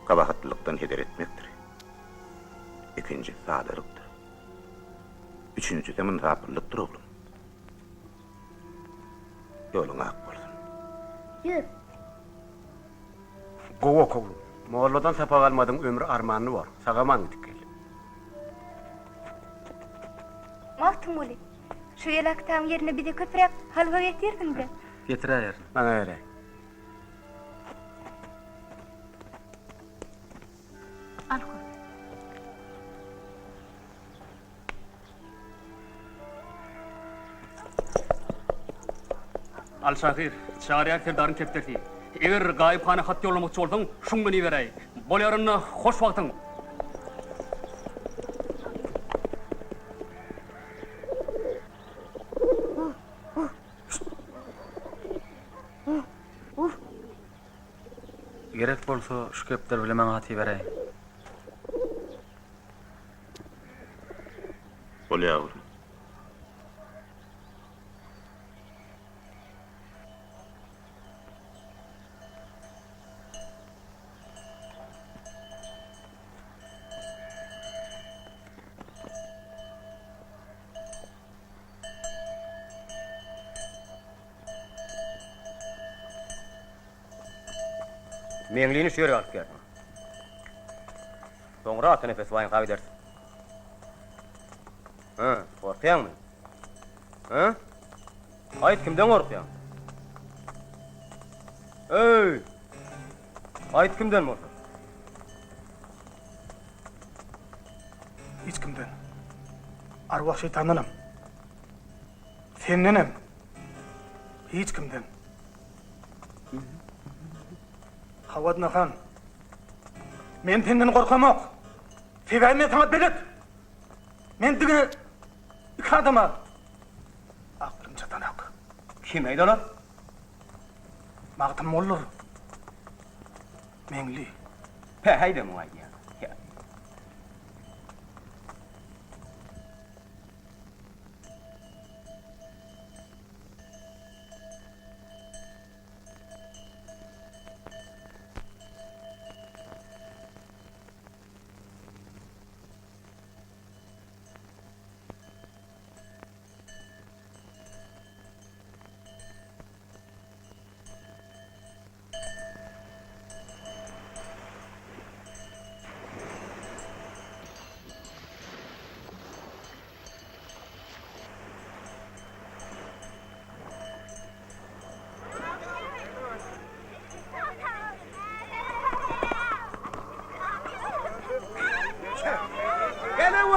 gabahatlylykdan heder etmekdir. Ikinjisi sadalykdyr. Üçünjisem ynsaplylykdyr oglum. Ýoluň ak bolsun. Ýör. Gowy oka oglum. Molladan sapak almadyň ömri armanly bor. Sag-aman gidip gel. Magtymguly, şu ýyl kitabyň ýerine bize köpräk halwa getirdiň-dä. Getiräýerin. Maňa beräý. Al köp. Al şahyr, çagyrýar serdaryň kepdersi. Eger Gaýyp hana hat ýollamakçy bolsaň, şuň bilen iberäý. Bolýar onda, hoş wagtyň. Gerek bolsa şu kepder bile maňa hat iberäýiň. Bolýar oglum. Meňlini şu ýere alyp geldim. Soňra Atanepes baýyňka gideris. Hä, gorkýaňmy? Hä? Aýt, kimden gorkýaň? Öý! Aýt, kimden bolsa? Hiç kimden. Arwah şeýtandanam. Sendenem. Hiç kimden. Hawa, han. Men senden gorkamok. Sebäbi men saňa belet. Men diňe iki adama aklym çatanok. Kim aýdy olar? Magtym boldur. Meňli. Pähäýdä muň aýdýany.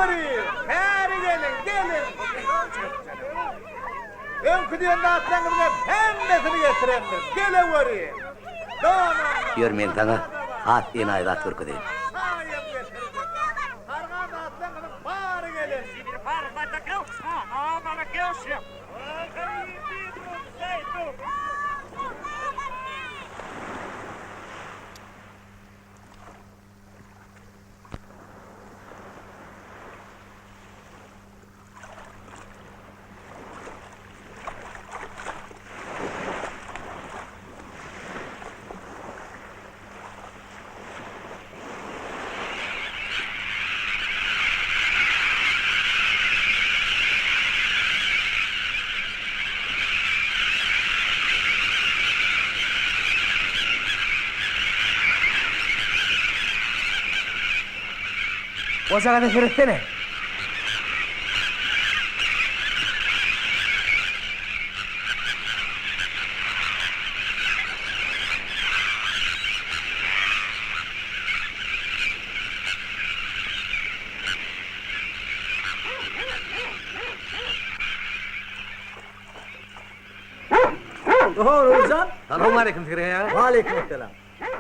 Geleweriň! Bäri geliň, geliň! Öňki diýen zatlaryňyzyň hemmesini getirendir. Geleweriň! Donam bar. Ýör, men saňa has enaýy zat görkezeýin. Çaýam getirdim. Sargan zatlaryňyzyň bary gelendir. Ojagada seretsene. Oho, Nurjan. Salowmaleýkim Sirgen aga. Waleýkim essalam.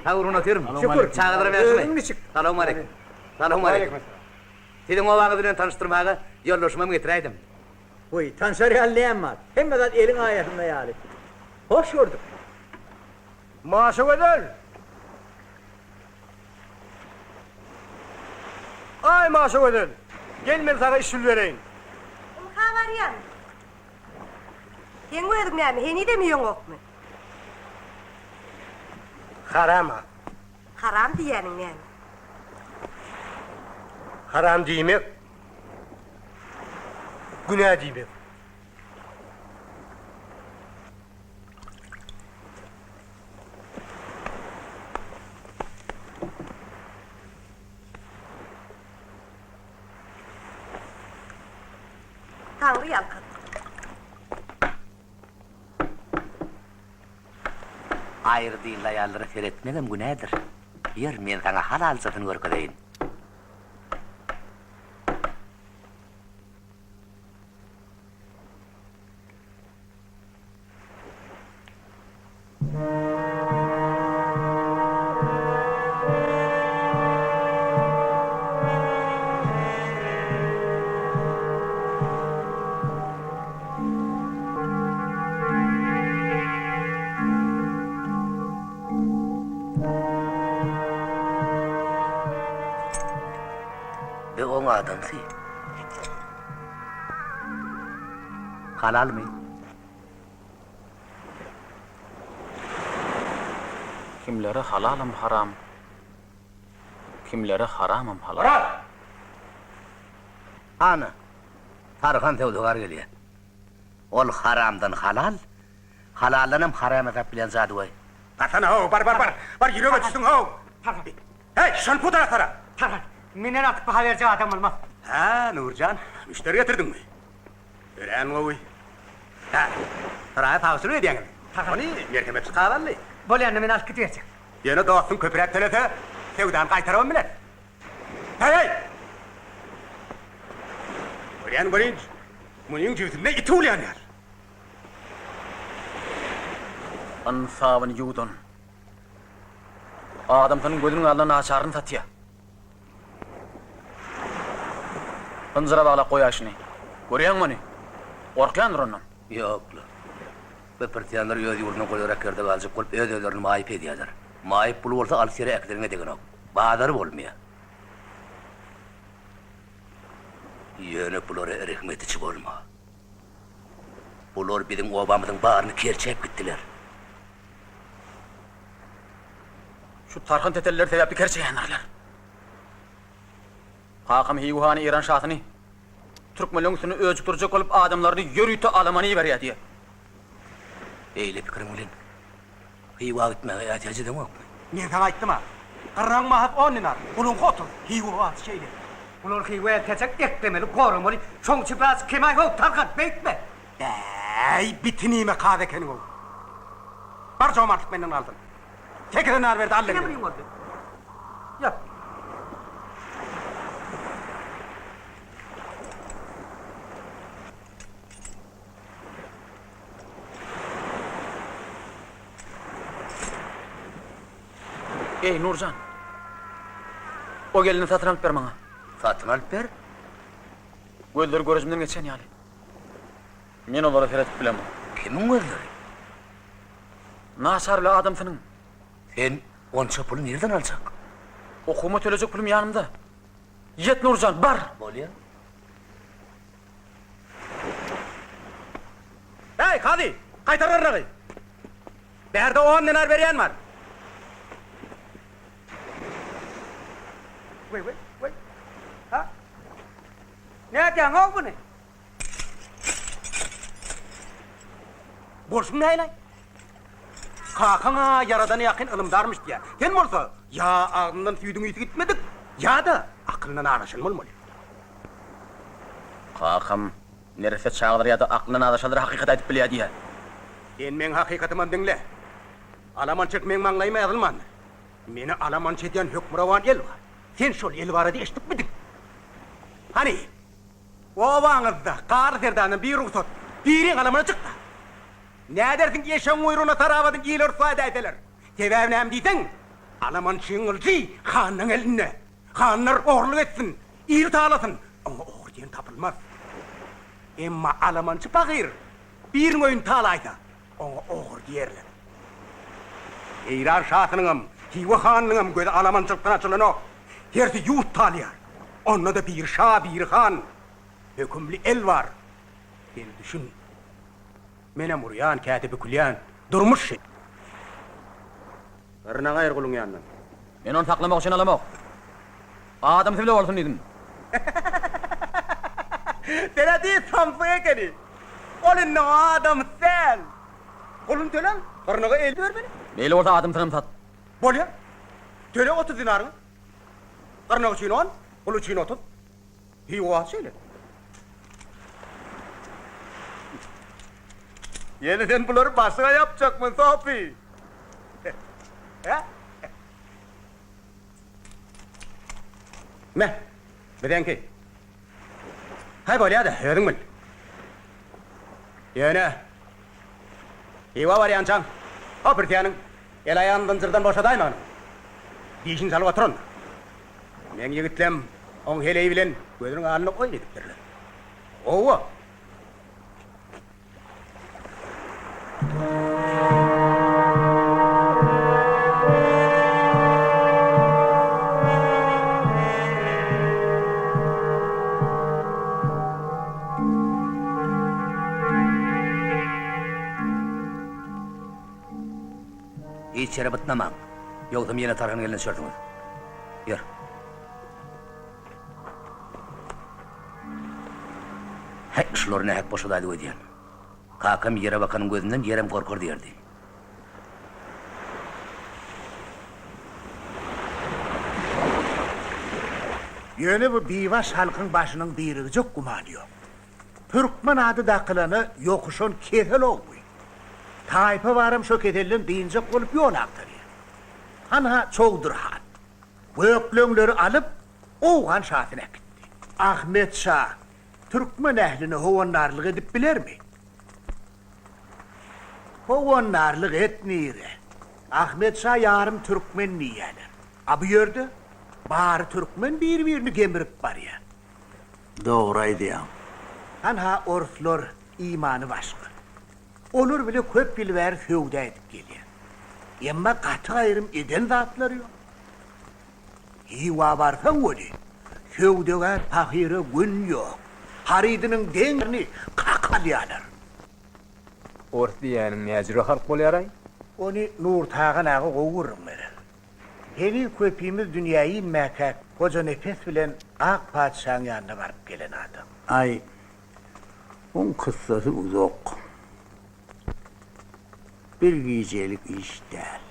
Sag boluň otyryn. Şükür. Çagalaram ýagşymy? Özüň niçik? Salowmaleýkim. Salowmaleýkim. Siziň obaňyz bilen tanyşdyrmaga ýoldaşymam getiräýdim. Wiý, tanşar ýaly näme bar? Hemme zat eliň aýasynda ýaly. Hoş gördük. Maşagözel! Aý, Maşagözel! Gel men saňa iş bilbereýin. Ynha barýan. Seň özüň näme, henizem iýeňokmy? Haram-a. Haram diýýäniň näme? Haram diýmek, günä diýmek. Taňry ýalkasyn. Aýry dinli aýallara seretmegem günädir. Ýör, men saňa halaljasyny görkezeýin. Bi oň adamsy. Halalmy? Kimlere halalam haram, kimlere haramam halal. Oraz! Ana, Tarhan söwdagär gelýär. Ol haramdan halal, halaldanam haram ýasap bilýän jadygöý. Barsana how, bar, bar, bar, bar ýürege düşdüň how. Heý, şony pudra sara. Tarhan, menden artyk baha berjek adam bolmaz. Hä, Nurjan, müşderi getirdiňmi? Örän gowy. Hä, Saraýa pagyşçylyk edýäňiz. Ony merhemetli kazy aldy. Bolýanda men alyp gidiberjek. Ýöne dostuň köpräk tölese, söwdany gaýtarybam biler. Heý-heý! Görýän welin, munyň jübüsinde it uwlaýan ýaly. Ynsabyny ýuwdan. Adamsynyň gözüniň alnynda naçaryny satýa. Zynjyra baglap goýaý şuny. Görýäňmi ony? Gorkýandyr ondan. Ýok-la. Bu pürsiýanlar öz ýurduna golaýrak ýerde galjak bolup öz-özlerini maýyp edýärler. Maýyp puly bolsa alys ýere äkideniňe degenok. Bazary bolmaýar. Ýöne bulara rehim ediji bolma. Bular biziň obamyzyň baryny kerçäp gitdiler. Şu tarhan tetelleri sebäpli kerçeýändirler. Kakam Hywa hany Eýran şasyny türkmenleň üstüne öjükdirjek bolup adamlaryny ýörite alamana iberýär diýýär. Beýle pikiriň bilen Hywa gitmäge ätiýaç edeňokmy? Men saňa aýtdym-a, gyrnagyň bahasy on dinar, buluňky otuz, Hywa bahasy şeýle. Bular Hywa eltejek eklemeli, goramaly, şoň üçin biraz kemaý-how, Tarhan, beýtme! Äý, bitinime kaz ekeniň-ow. Bar jomartlyk menden galsyn. Sekize nar berdi, al Ine boldy. Ýat. Eý, Nurjan! O gelni satyn alyp ber maňa. Satyn alyp ber? Gözleri görejimden geçen ýaly. Men olara seredip bilemok. Kimiň gözleri? Naçar bile adamsynyň. Sen onça puly nirden aljak? Okuwyma tölejek pulum ýanymda. Ýet Nurjan, bar! Bolýa. Heý, kazy! Gaýtar gyrnagy! Bärde on dinar berýän bar. Weý, weý, weý. Ha? Nädýäň-ow buny? Bolşuň nähili-aý? Kakaň-a Ýaradana ýakyn ylymdarmyş diýýär. Sen bolsa, ýa agzyndan süýdüň ysy gitmedik, ýa-da akylyndan azaşan bolmaly. Kakam neresse çagalar ýa-da aklyndan azaşanlar hakykaty aýdyp bilýär diýýär. Sen meň hakykatymam diňle. Alamançyk meň maňlaýyma ýazylmandyr. Meni alamançy edýän hökmürowan el bar. Sen şol el barada eşidipmidiň? Hany, obaňyzda Garly serdardan bir rugsat, biriň alamana çyk-da. Nädersiň eşegiň guýrugyna Sarabadyň ili ryswa edäýseler? Sebäbi näme diýseň, alamançyň gylyjy hanyň elinde. Hanlar ogurlyk etsin, il talasyn, oňa ogry diýen tapylmaz. Emma alamançy pahyr biriniň öýüni talaýsa, oňa ogry diýerler. Eýran şasynyňam, Hywa hanynyňam gözi alamançylykdan açylanok. Hersi ýurt talaýar. Onda-da biri şa, biri han. Hökümli el bar. Sen düşün. Menem urýan, käte bükülýän. Durmuş şeý. Gyrnak aýyr guluň ýanyndan. Men ony saklamak üçin alamok. Adamsy bile bolsun diýdim. Sen-ä diý samsyk ekeni. Ol indi adamsy däl. Puluny töläň, gyrnaga el bermeli. Beýle bolsa adamsynam sat. Bolýa. Töle 30 dinaryňy. Gyrnak üçin on, gul üçin 30. Hywa şeýle. Ýene sen bulary başyňa ýapjakmyň, Sopy? Hä? Me, bizeňki. Haý, bolýa-da, özüň bil. Ýöne, Hywa barýançaň, o pürsiýanyň el-aýagyny zynjyrdan boşadaýmagyn. Dişini çalyp oturandyr. Meň ýigitlem oň heleýi bilen gözüniň alnynda oýun edipdirler. Hawa. Hiç ýere bytnamaň. Ýogsam ýene tarhan gelne düşersiňiz. Ýör. Häý, şulary nähak boşadaýdyk öýdýän. Kakam ýere bakanyň gözünden ýerem gorkar diýerdi. Ýöne bu bibaş halkyň başynyň birigjek gümany ýok. Türkmen ady dakylana ýokuşan kesel-ow bu. Taýpa baram şo keselden dynjak bolup ýol agtarýar. Hanha Çowdur han. Gökleňleri alyp, owgan şasyna äkitdi. Ahmet şa türkmen ähline howandarlyk edip bilermi? Howandarlyk et nire? Ahmet şa ýarym türkmen diýýäler. A bu ýerde bary türkmen bir-birini gemirip barýar. Dogry aýdýaň. Hanha orslar imany başga. Olar bile köp ýyl bäri söwda edip gelýär. Emma gaty-gaýrym eden zatlary ýok. Hywa barsaň weli, söwdagär pahyra gün ýok. Harydynyň deňini kak alýarlar. Ors diýýäniň näjüre halk bolýar-aý? Ony Nurtagan aga gowy gürrüň berer. Heniz köpimiz dünýä inmäkäk Hojanepes bilen Ak patyşaň ýanyna baryp gelen adam. Aý, oň kyssasy uzak. Bir gijelik iş däl.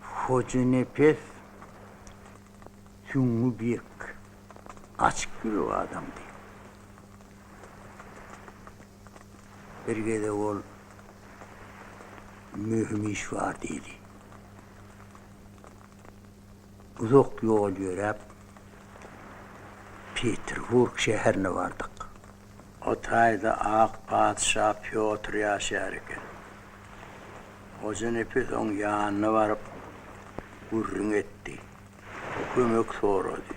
Hojanepes süňňi berk, açyk ýürek adamdy. Bir gezek ol Möhüm iş bar diýdi. Uzak ýol ýöräp, Peterburg şäherine bardyk. O taýda ak patyşa Pýotr ýaşaýar eken. Hojanepes oň ýanyna baryp, gürrüň etdi. Kömek sorady.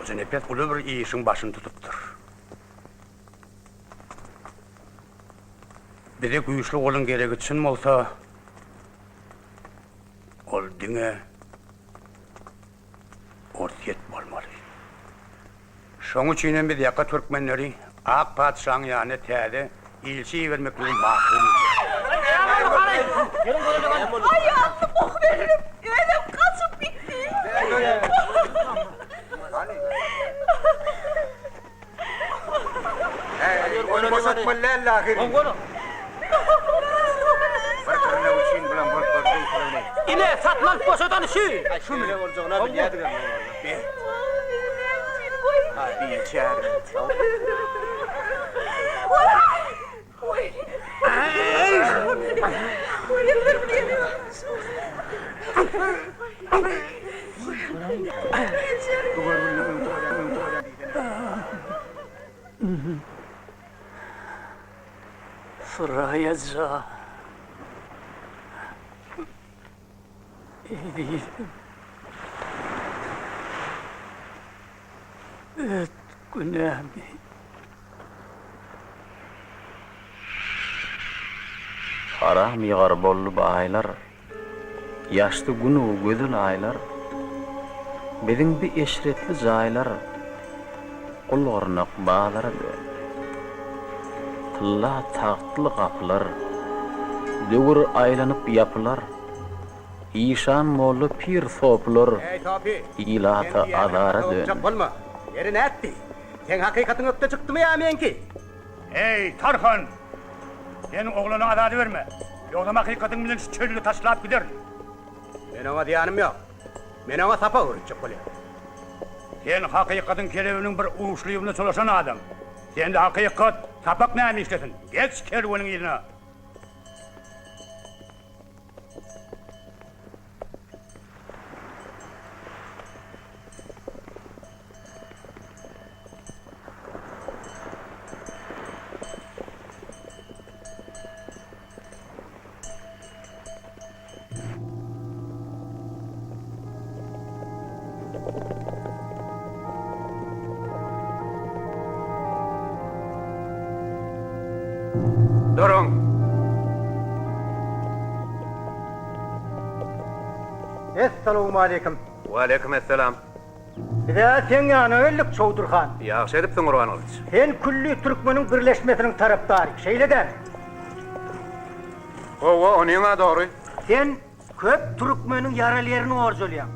Hojanepes uly bir işiň başyny tutupdyr. Bize güýçli goluň geregi çyn bolsa, ol diňe Orsýet bolmaly. Şoň üçinem biz ýaka türkmenleri ak patyşaň ýanyna täze ilçi ibermekligi makul bildik. Aýalyny bokuberip, özem gaçyp gitdi. Ony boşatmaly däldi ahyry. Bir gyrnak üçin bulam bolup gördi. Ine, satyn alyp boşadan şu. Şumy? Boljagyna bilýärdigem. Biçäre. Suraýa jan. Ezizim. Öt günämi. Haram ýygar boldy baýlar, Ýaşdy Gün-u gözel aýlar. Biziň bi eşretli jaýlar Gul-gyrnak bazara döndi. Tylla tagtly gapylar Döwür aýlanyp ýapylar. Işan molla pir sopular Eý, sopy! Ilata Sen diýýäniň azara hakda döndi. oňjak bolma. Ýeri nätdi? Seň hakykatyň ökde çykdymy ýa meňki? Eý, Tarhan! Sen oglany azadyberme. Ýogsam hakykatyň bilen şu çölde taşlap giderin. Men oňa zyýanym ýok. Men oňa sapak öwretjek bolýan. Sen hakykatyň kelebiniň bir uçlygyna çolaşan adam. Sende hakykat, sapak näme işlesin? Geç kerweniň yzyna! Duruň! Essalawmaleýkim. Waleýkim esselam. Biz-ä seň ýanyňa geldik, Çowdur han. Ýagşy edipsiň, Gurbangylyç. Sen külli türkmeniň birleşmesiniň tarapdary, şeýle dälmi? Hawa, onyň-a dogry. Sen köp türkmeniň ýaraly ýerini gorjalýaň.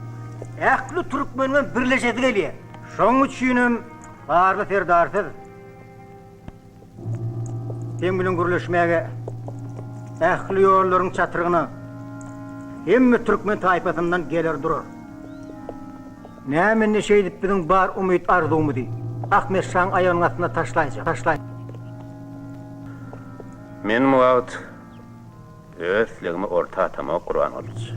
Ähli türkmeniňem birleşesi gelýär. Şoň üçinem Garly serdarsyz Seň bilen gürleşmäge ähli ýollaryň çatrygyna hemme türkmen taýpasyndan geler durar. Näme indi şeýdip biziň bar umyt-arzuwymyzy Ahmet şaň aýagynyň astyna taşlaýjak, taşlaý. Men bu wagt öz islegimi orta atamok, Gurbangylyç.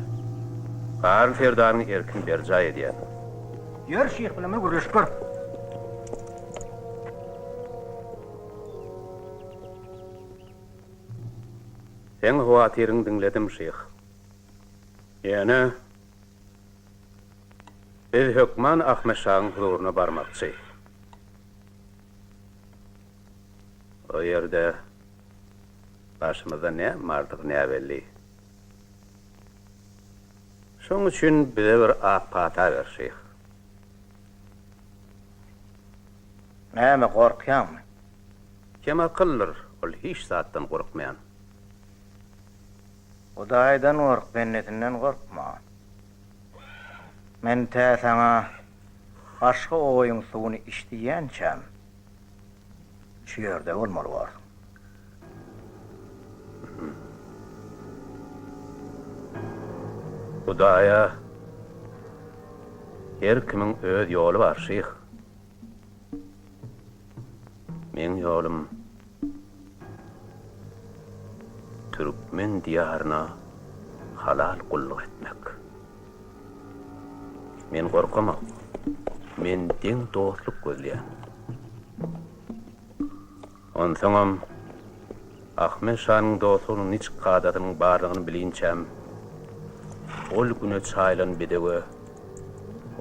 Garly serdaryň erkini berjaý edýän. Ýör, şyh bilen bir gürleşip gör. Seň howatyryňy diňledim, şyh. Ýöne biz hökman Ahmet şagyň huzuryna barmakçy. O ýerde başymyzda näme bardygy näbelli. Şoň üçin bize bir ak pata ber, şyh. Näme, gorkýaňmy? Kemakyldyr ol hiç zatdan gorkmaýan. Hudaýdan gork, bendesinden gorkma. Men tä saňa başga oýuň suwuny iç diýýänçäm, şu ýerde bolmaly borsuň. Hudaýa her kimiň öz ýoly bar, şyh. Meň ýolum türkmen diýaryna halal gulluk etmek. Men gorkamok. Men deň dostluk gözleýän. Onsoňam Ahmet şanyň dostlugynyň niçik kadasynyň barlygyny bilinçäm, ol güne çaýylan bedewe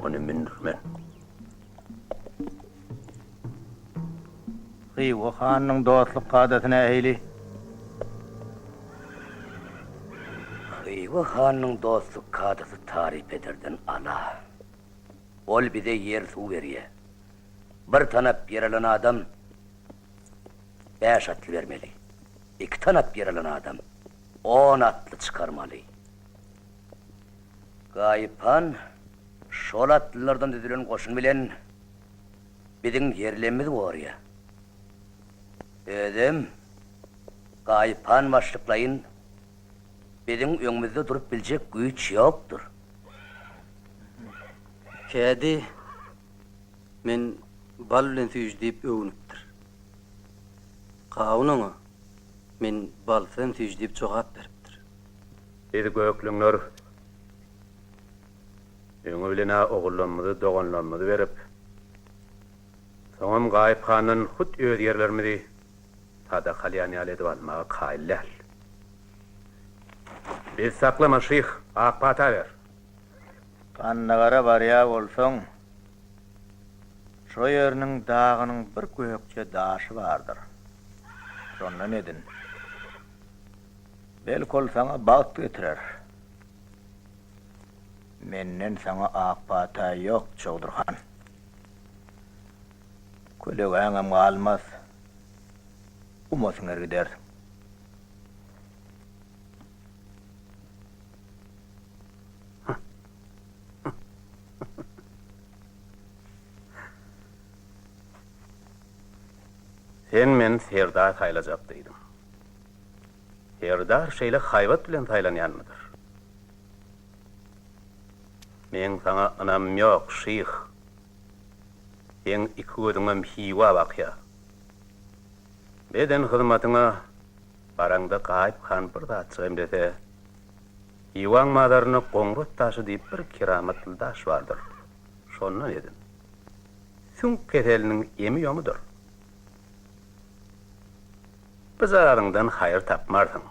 ony mündürmen. Hywa hanynyň dostluk kadasy nähili? Hywa hanynyň dostluk kadasy taryp ederden ala. Ol bize ýer-suw berýär. Bir tanap ýer alan adam bäş atly bermeli. Iki tanap ýer alan adam on atly çykarmaly. Gaýyp han şol atlylardan düzülen goşun bilen biziň ýerlemimizi gorýar. Özem Gaýyp han başlyklaýyn biziň öňümizde durup biljek güýç ýokdur. Kädi Men bal bilen süýji diýip öwünipdir. Gawun oňa, Men balsyz hem süýji diýip jogap beripdir. Biz gökleňler öňi bilen-ä ogullarymyzy, doganlarymyzy berip, soňam Gaýyp handan hut öz ýerlerimizi sadaka alýan ýaly edip almaga kaýyl däl. Biz saklama, şyh, ak pata ber. Gandagara barýa bolsaň, şo ýeriniň dagynyň bir gökje daşy bardyr. Şondan edin. Belki ol saňa bagt getirer. Menden saňa ak pata ýok, Çowdur han. Kölegäňem galmaz, guma siňer gidersiň. Sen meni serdar saýlajak diýdiň. Serdar şeýle haýbat bilen saýlanýanmydyr? Meň saňa ynamym ýok, şyh. Seň iki gözüňem Hywa bakýar. Beden hyzmatyňa baraňda Gaýyp han bir zatjyk emlese, Hywaň mazarynda Goňrat daşy diýip bir keramatly daş bardyr. Şondan edin. Süňk keseliniň emi-ýomudyr. Bu zararyňdan haýyr tapmarsyň.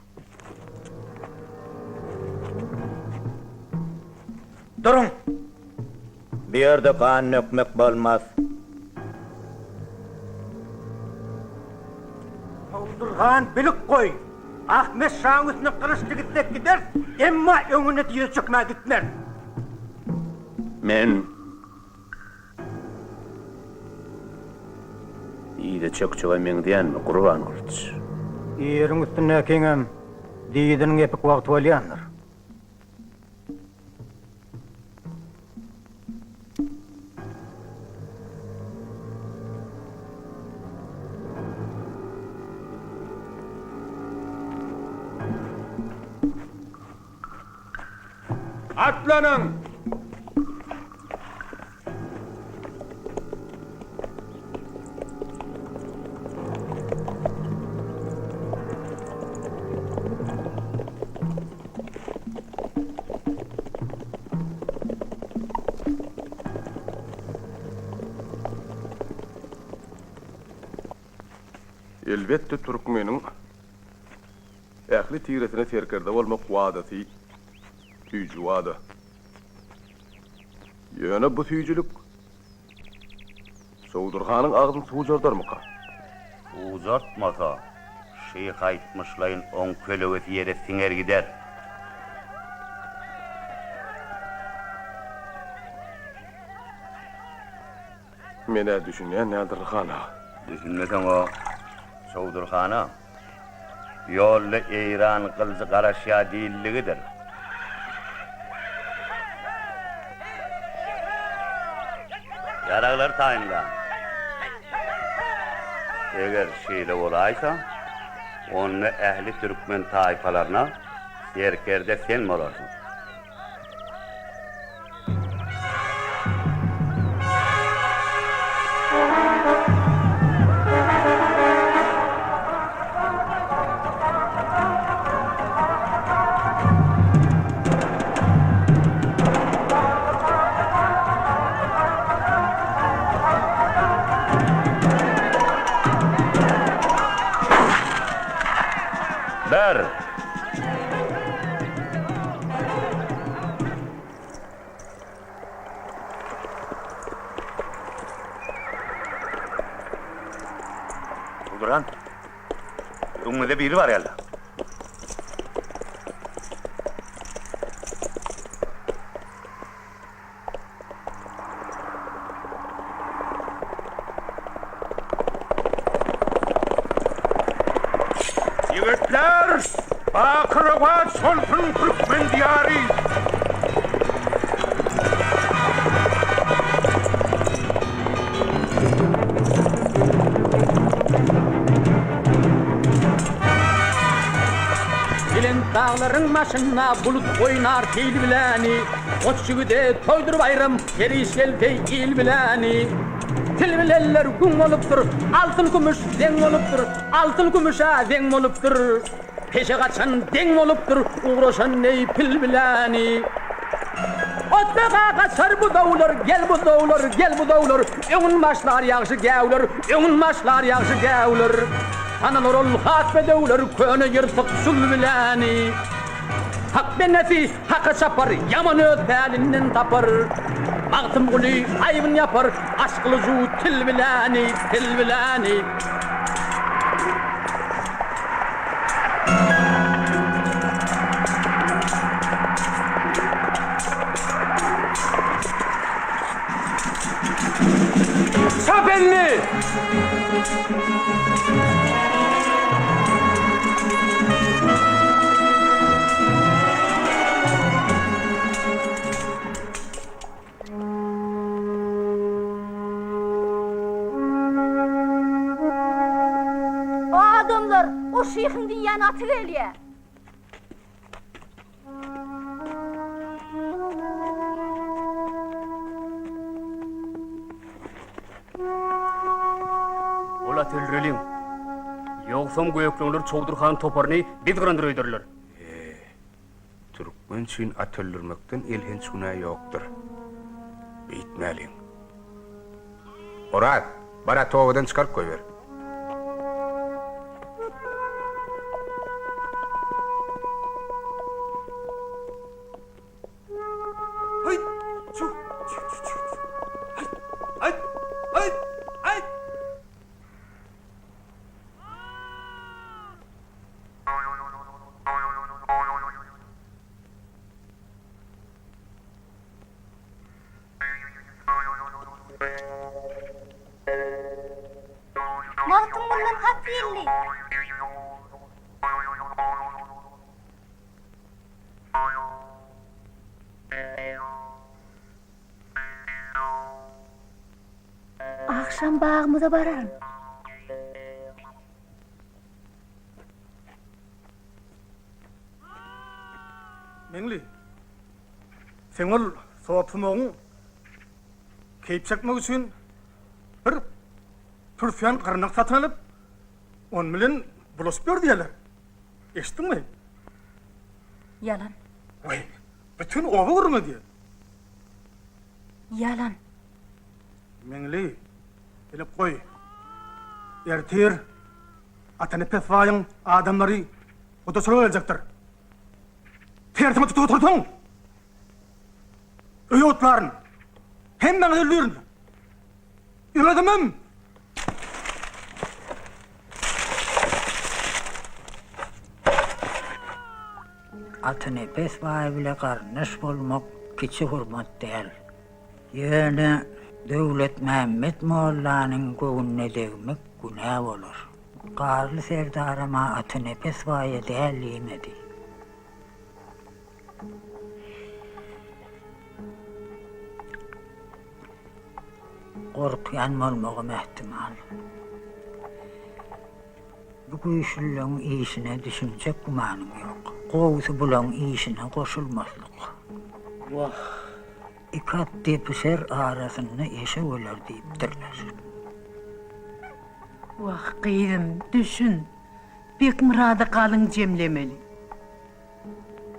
Duruň! Bu ýerde gan dökmek bolmaz. Çowdur han, bilip goý, Ahmet şaň üstüne gylyçly gitsek gideris, emma öňünde dyza çökmän gitmeris. Men dyza çökjege meňzeýänmi, Gurbangylyç? Ýeriň üstündäkiňem dyzynyň epik wagty bolýandyr. Atlanyň! Elbetde türkmeniň ähli tiresine serkerde bolmak wadasy süýji wada. Ýöne bu süýjülik Çowdur hanyň agzyny suwjardarmyka? Suwjartmasa, şyh aýtmyşlaýyn oň kölegesi ýere siňer gider. Men-ä düşünýän däldirin, han aga. Düşünmeseň-o, Çowdur hana, ýolda Eýran gylyjy garaşýar diýildigidir. Ýaraglary taýynlaň. Eger şeýle bolaýsa, onda ähli türkmen taýpalaryna serkerde sen bolarsyň. Ýaran, öňüňizde biri bar ýaly. Ýigitler, baky rowaç bolsun türkmen diýary! Belent daglaryň başynda bulut oýnar sil biläni, Goç ýigide toýdur baýram, her iş gelse il biläni. Til bilenler güň bolupdyr, altyn-kümüş zeň bolupdyr, Altyn-kümüş-ä zeň bolupdyr, peşe gaçan deň bolupdyr, Ugraşan deý pil biläni. Otlaga gaçar buzawlar, gel buzawlar, gel buzawlar, Öňün başlar ýagşy gäwler, öňün başlar ýagşy gäwler. Tanalar ol has bedewler, köne ýyrtyk çul biläni. Hak bendesi Haka çapar, ýaman öz pälinden tapar. Magtymguly aýbyn ýapar, aşk gylyju til biläni, til biläni. Çap elini! Adamlar, o şyhyň diýýän aty gelýä. Ol aty öldüreliň. Ýogsam gökleňler Çowdur han toparyny biz gyrandyr öýderler. He, türkmen üçin at öldürmekden elhenç günä ýokdur. Beýtmäliň. Oraz, bar aty obadan çykaryp goýber. Magtymgulydan hat geldi. Agşam bagymyza bararyn. Meňli, seň ol sopsumagyň keýp çekmek üçin bir pürsýän gyrnak satyn alyp, onuň bilen bulaşyp ýör diýýärler. Eşitdiňmi? Ýalan. Weý, bütin oba gürrüň edýär. Ýalan. Meňli, bilip goý. Ertir Atanepes baýyň adamlary gudaçylyga geljekdir. Tersiňi tutup otursaň, öýe otlaryn. Hemmäňizi öldürin. Özümem! Atanepes baý bile garyndaş bolmak kiçi hormat däl. Ýöne Döwletmämmet mollanyň göwnüne degmek günä bolar. Garly serdaram-a Atanepes baýa däl diýmedi. Gorkýan bolmagam ähtimal. Bu güýçlüleň işine düşünjek gümanyň ýok. Gowusy bulaň işine goşulmaslyk. Wah! Ikat depişer arasynda eşek öler diýipdirler. Wah, gyzym, düşün. Bekmyrady galyň jemlemeli.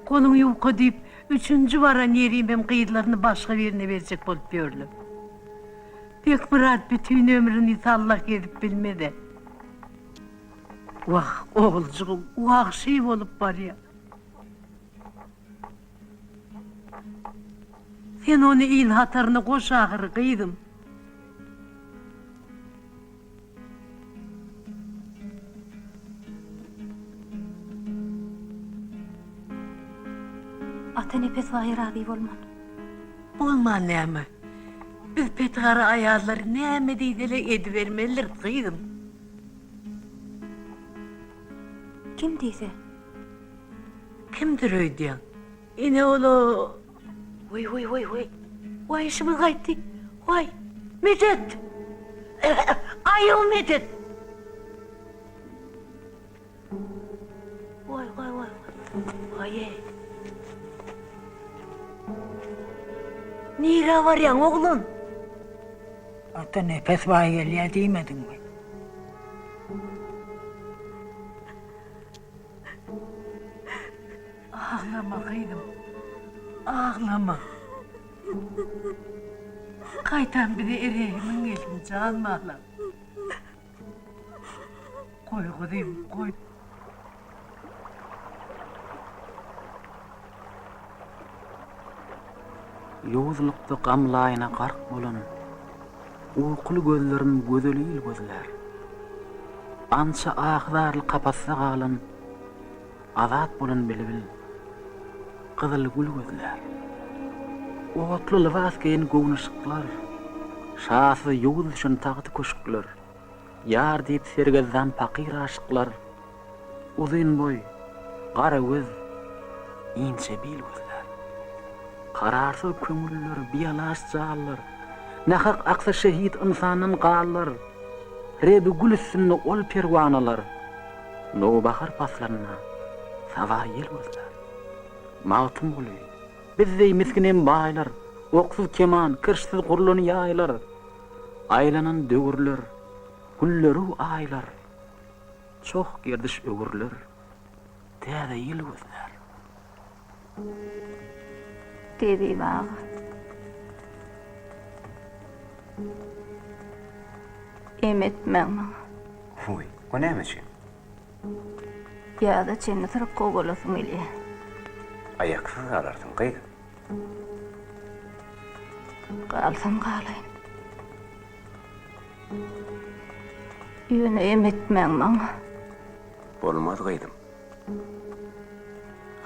Goluň ýuka diýip, üçünji baran ýerimem gyzlaryny başga birine berjek bolup ýörler. Bekmyrat bütin ömrüni sallah gezip bilmez-ä. Wah, oguljygym, wagşy bolup barýar. Sen ony il hataryna goş ahyry, gyzym. baýa razy bolman. Bolman näme? Biz petigara aýallar näme diýsele edibermelidiris gyzym. Kim diýse? Kimdir öýdýäň? Ine ol-a. Weý, weý, weý, weý. Waý, işimiz gaýtdy. Waý, medet! Aýaw medet! Waý, waý, waý, waý. Waý-eý. Nirä barýaň, oglan? Ata Nepes baý gelýär diýmediňmi? Aglama gyzym, aglama. Gaýtam bize erehimiň gelsin, jan balam. Goý gyzym, goý. Ýowuzlykda gam laýyna gark bolan, Ukuly gözlerim gözel il gözlär. Ança ahy-zarly kapasda galan, Azat bolan bilbil, gyzyl gül gözlär. Otly lybas geýen göwnaşyklar, Şasyz ýowuz düşen tagty-köşkler, Ýar diýip sergezdan pakyr aşyklar, Uzyn boý, gara göz, inçe bil gözlär. Kararsyz köňüller, bialaç janlar, Nähak aksa şehit ynsandan ganlar, Rebi gül üstünde ol perwanalar, Nowbahar paslynda saba ýel gözlär. Magtymguly, biz deý misginem baýlar, Oksuz keman, kirşsiz gurlan ýaýlar, Aýlanan döwürler, günler-u aýlar, Çoh gerdiş öwrüler, täze ýyl gözlär. Tebip aga. Em etmäň maňa. Huý, o näme üçin? Ýaza çenli syrkaw bolasym gelýär. Aýaksyz galarsyň, gyz. Galsam galaýyn. Ýöne em etmäň maňa. Bolmaz gyzym.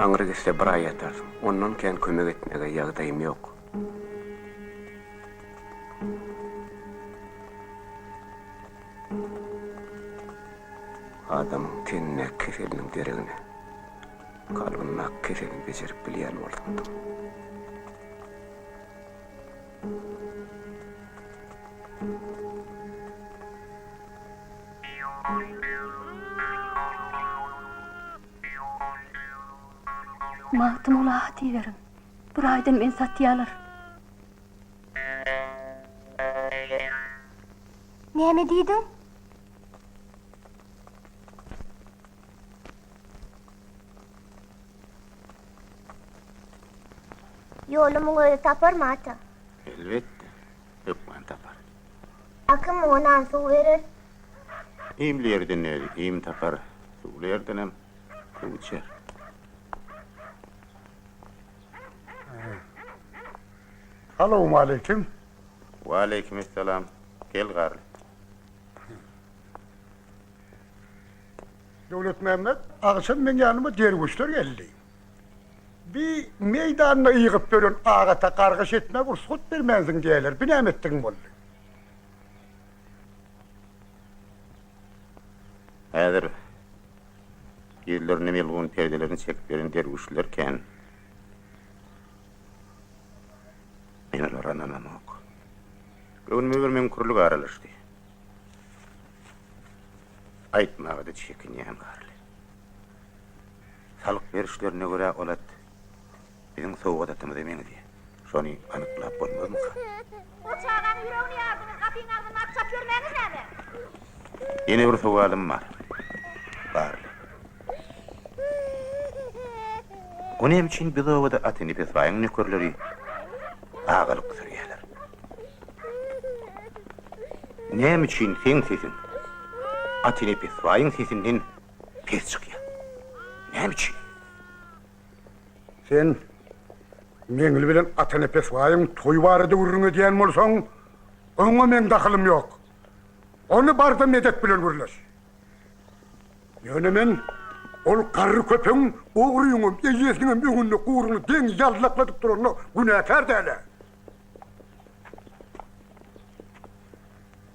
Aňry gitse bir aý ýatarsyň. Ondan kän kömek etmäge ýagdaýym ýok. Adamyň tenindäki keseliniň deregine kalbyndaky keselini bejerip bilýän bolsamdym. Magtymguly hat iberiň. Bir aýdan meni satýalar. Näme diýdiň? Ýoly muň özi taparmy, ata? Elbetde, hökman tapar. A kim muňa nan-suw berer? Iýmli ýerden özi iým tapar, suwly ýerdenem suw içer. Salowmaleýkim. Waleýkimessalam. Gel Garly. Döwletmämmet, agşam meň ýanyma derwüşler geldi. Bi meýdanda ýygyp ýören Agata gargyş etmäge rugsat bermänsiň diýýärler. Bi näme etdigiň boldy? Häzir ýüzlerine melgun perdelerini çekip ýören derwüşler kän. Men olara ynanamok. Göwnüme bir müňkürlik aralaşdy. Aýtmaga-da çekinýän Garly. Salyk berişlerine görä ol at biziň sowgat atymyza meňzeýär. Şony anyklap bolmazmyka? O çagaň ýüregini ýardyňyz, gapyň agzynda at çapyp ýörmäňiz näme? Ýene bir sowalym bar, Garly. O näme üçin biz obada Atanepes baýyň nökerleri agalyk sürýärler? Näme üçin seň sesiň Atanepes baýyň sesinden pes çykýar? Näme üçin? Sen Meňli bilen Atanepes baýyň toýy barada gürrüň edýän bolsaň, oňa meň dahylym ýok. Ony bar-da Medet bilen gürleş. Ýöne men. Ol garry köpegiň ogryňam, eýesiniňem öňünde guýrugyny deň ýallakladyp duranyna günäkär däl-ä.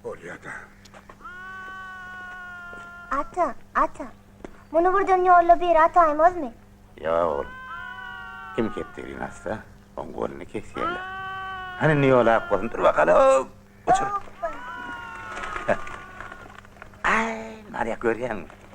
Bolýa-da. Ata, ata. Muny birden ýolda biri ataýmazmy? Ýok, oglum. Kim kepderini atsa, oň goluny kesýärler. Hany indi ýol ak bolsun, dur bakaly, uçur. Aý, Marýa, görýäňmi?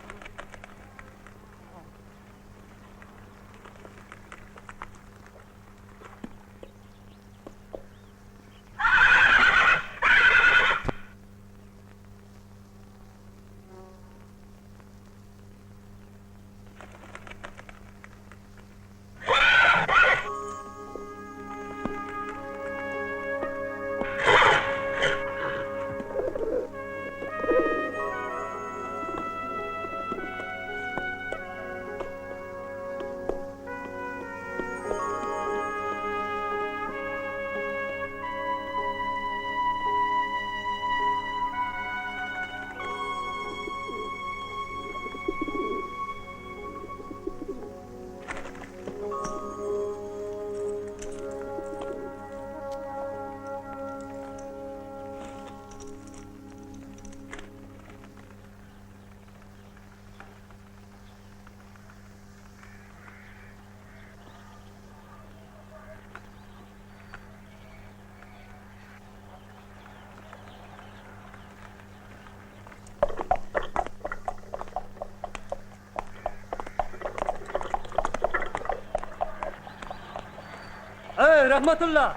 Eý, Rahmatulla!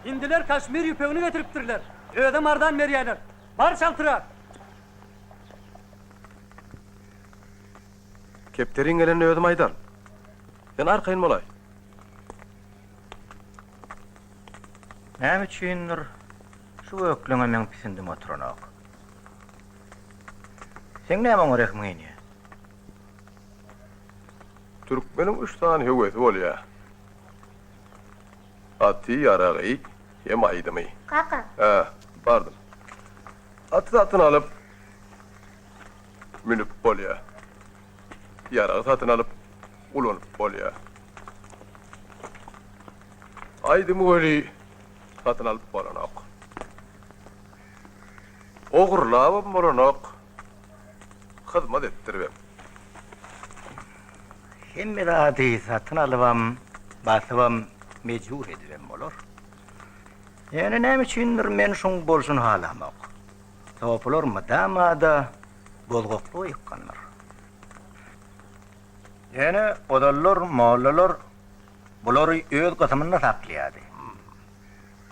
Hindiler kaşmir ýüpegini getiripdirler. Özem arzan berýärler. Bar çaltrak! Kepderiň gelenini özüm aýdaryn. Sen arkaýyn bolaý. Näme üçindir, şu gökleňe meň pisindim oturanok. Seň näme oňa rehmiň inýä? Türkmeniň üç sany höwesi bolýa. Aty, ýaragy hem aýdymy. Kaka. Hä, bardym. Aty satyn alyp, münüp bolýa. Ýaragy satyn alyp, ulanyp bolýa. Aýdymy weli satyn alyp bolanok. Ogurlabam bolanok, hyzmat etdiribem. Hemme zady satyn alybam, basybam, mejbur edibem bolar. Ýöne näme üçindir men şuň bolşuny halamok. Sopular mydama-da bozgaklyga ýykgyndyr. Ýöne ozallar mollalar bulary öz gysymynda saklaýardy.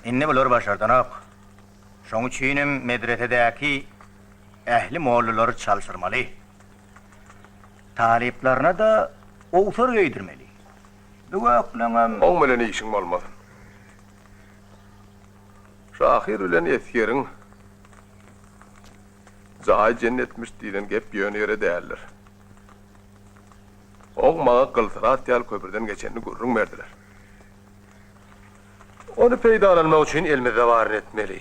Indi bular başardanok. Şoň üçinem medresedäki ähli mollalary çalşyrmaly. Talyplaryna-da owsar geýdirmeli. Bu gökleňem. Oň bilen işiň bolmasyn. Şahyr bilen esgeriň jaýy jennetmiş diýlen gep ýöne ýere däldir. Oň maňa gylsyrat ýaly köprüden geçenini gürrüň berdiler. Ony peýdalanmak üçin elimizde baryny etmeli.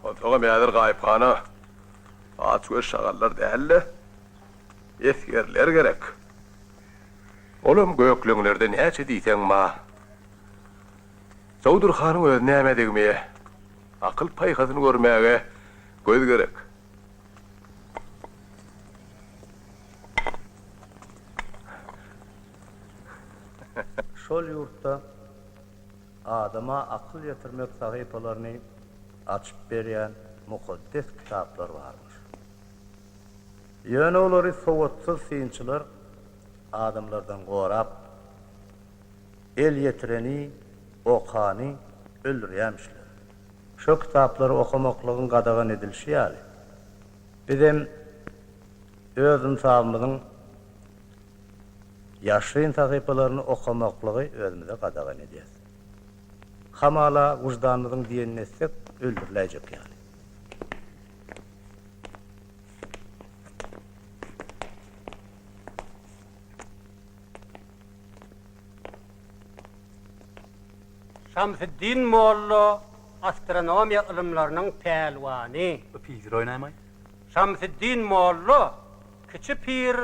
Onsoňam häzir gaýyphana açgöz şagallar däl-de, esgerler gerek. Olam gökleňlerde näçe diýseň ma. Çowdur hanyň özi nämä degmeýä? Akyl-paýhasyny görmäge göz gerek. Şol ýurtda adama akyl ýetirmek sahypalaryny açyp berýän mukaddes kitaplar barmyş. Ýöne olary sowatsyz synçylar adamlardan gorap, el ýetireni, okany öldürýämişler. Şo kitaplary okamaklygyň gadagan edilişi ýaly, bizem öz ynsabymyzyň ýaşryn sahypalaryny okamaklygy özümize gadagan edýäs. Hamala wyždanymyzyň diýenini etsek, öldüriläýjek ýaly. Şamsiddin molla astronomiýa ylymlarynyň pälwany. Bu pizdir oýnaýmaý. Şamsiddin molla kiçi pir.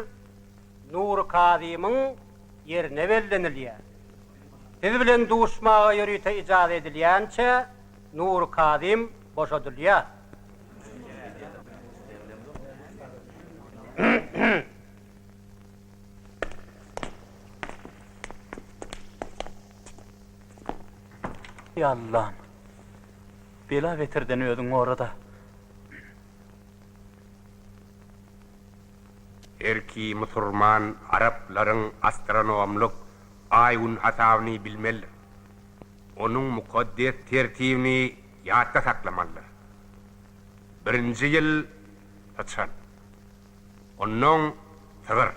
Nury Kazymyň ýerine bellenilýär. Siz bilen duşmaga ýörite ijaza edilýänçä Nury Kazym boşadylýar. Eý Allam! Bela-beterden özüň gora-da. Herki musurman araplaryň astronomlyk aý-gün hasabyny bilmelidir. Onuň mukaddes tertibini ýatda saklamalydyr. Birinji ýyl syçan. Onnoň sygyr.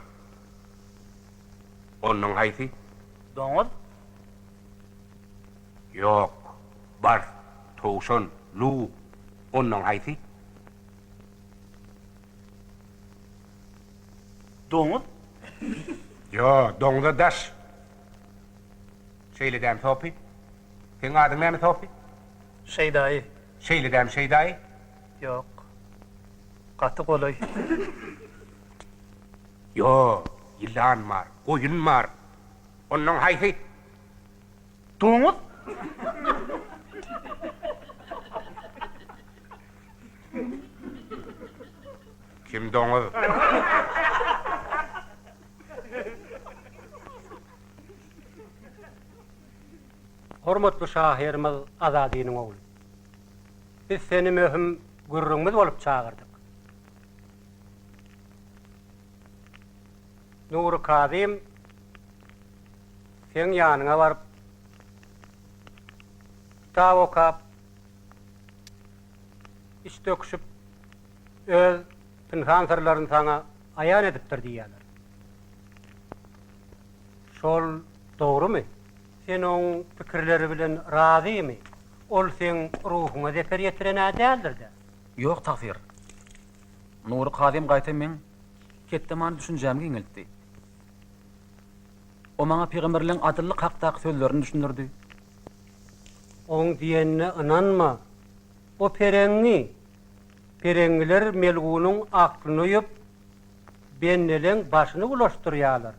Onnoň haýsy? Doňuz. Ýok, bars, towşan, luw. Onnoň haýsy? Doňuz? Ýo, doňza daş. Şeýle dämi, Sopy? Seň adyň näme, Sopy? Şeýdaýy. Şeýle dämi, Şeýdaýy? Ýok. Gaty golaý. Ýo, ýylan bar, goýun bar. Onnoň haýsy? Doňuz? Kim doňuz? Hormatly şahyrymyz Azadynyň ogly. Biz seni möhüm gürrüňimiz bolup çagyrdyk. Nury Kazym seň ýanyňa baryp, kitap okap, iç döküşip, öz pynhan syrlaryny saňa aýan edipdir diýýärler. Şol dogrumy? Sen oň pikirleri bilen razymy? Ol seň ruhuňa zeper ýetiren-ä däldir-dä? Ýok, tagsyr. Nury Kazym gaýta meň ketde many düşünjämi giňeltdi. O maňa pygamberleň adyllyk hakdaky sözlerini düşündirdi. Oň diýenine ynanma. O pereňňi. Pereňňiler melgunyň aklyny uýup, bendeleň başyny bulaşdyrýarlar.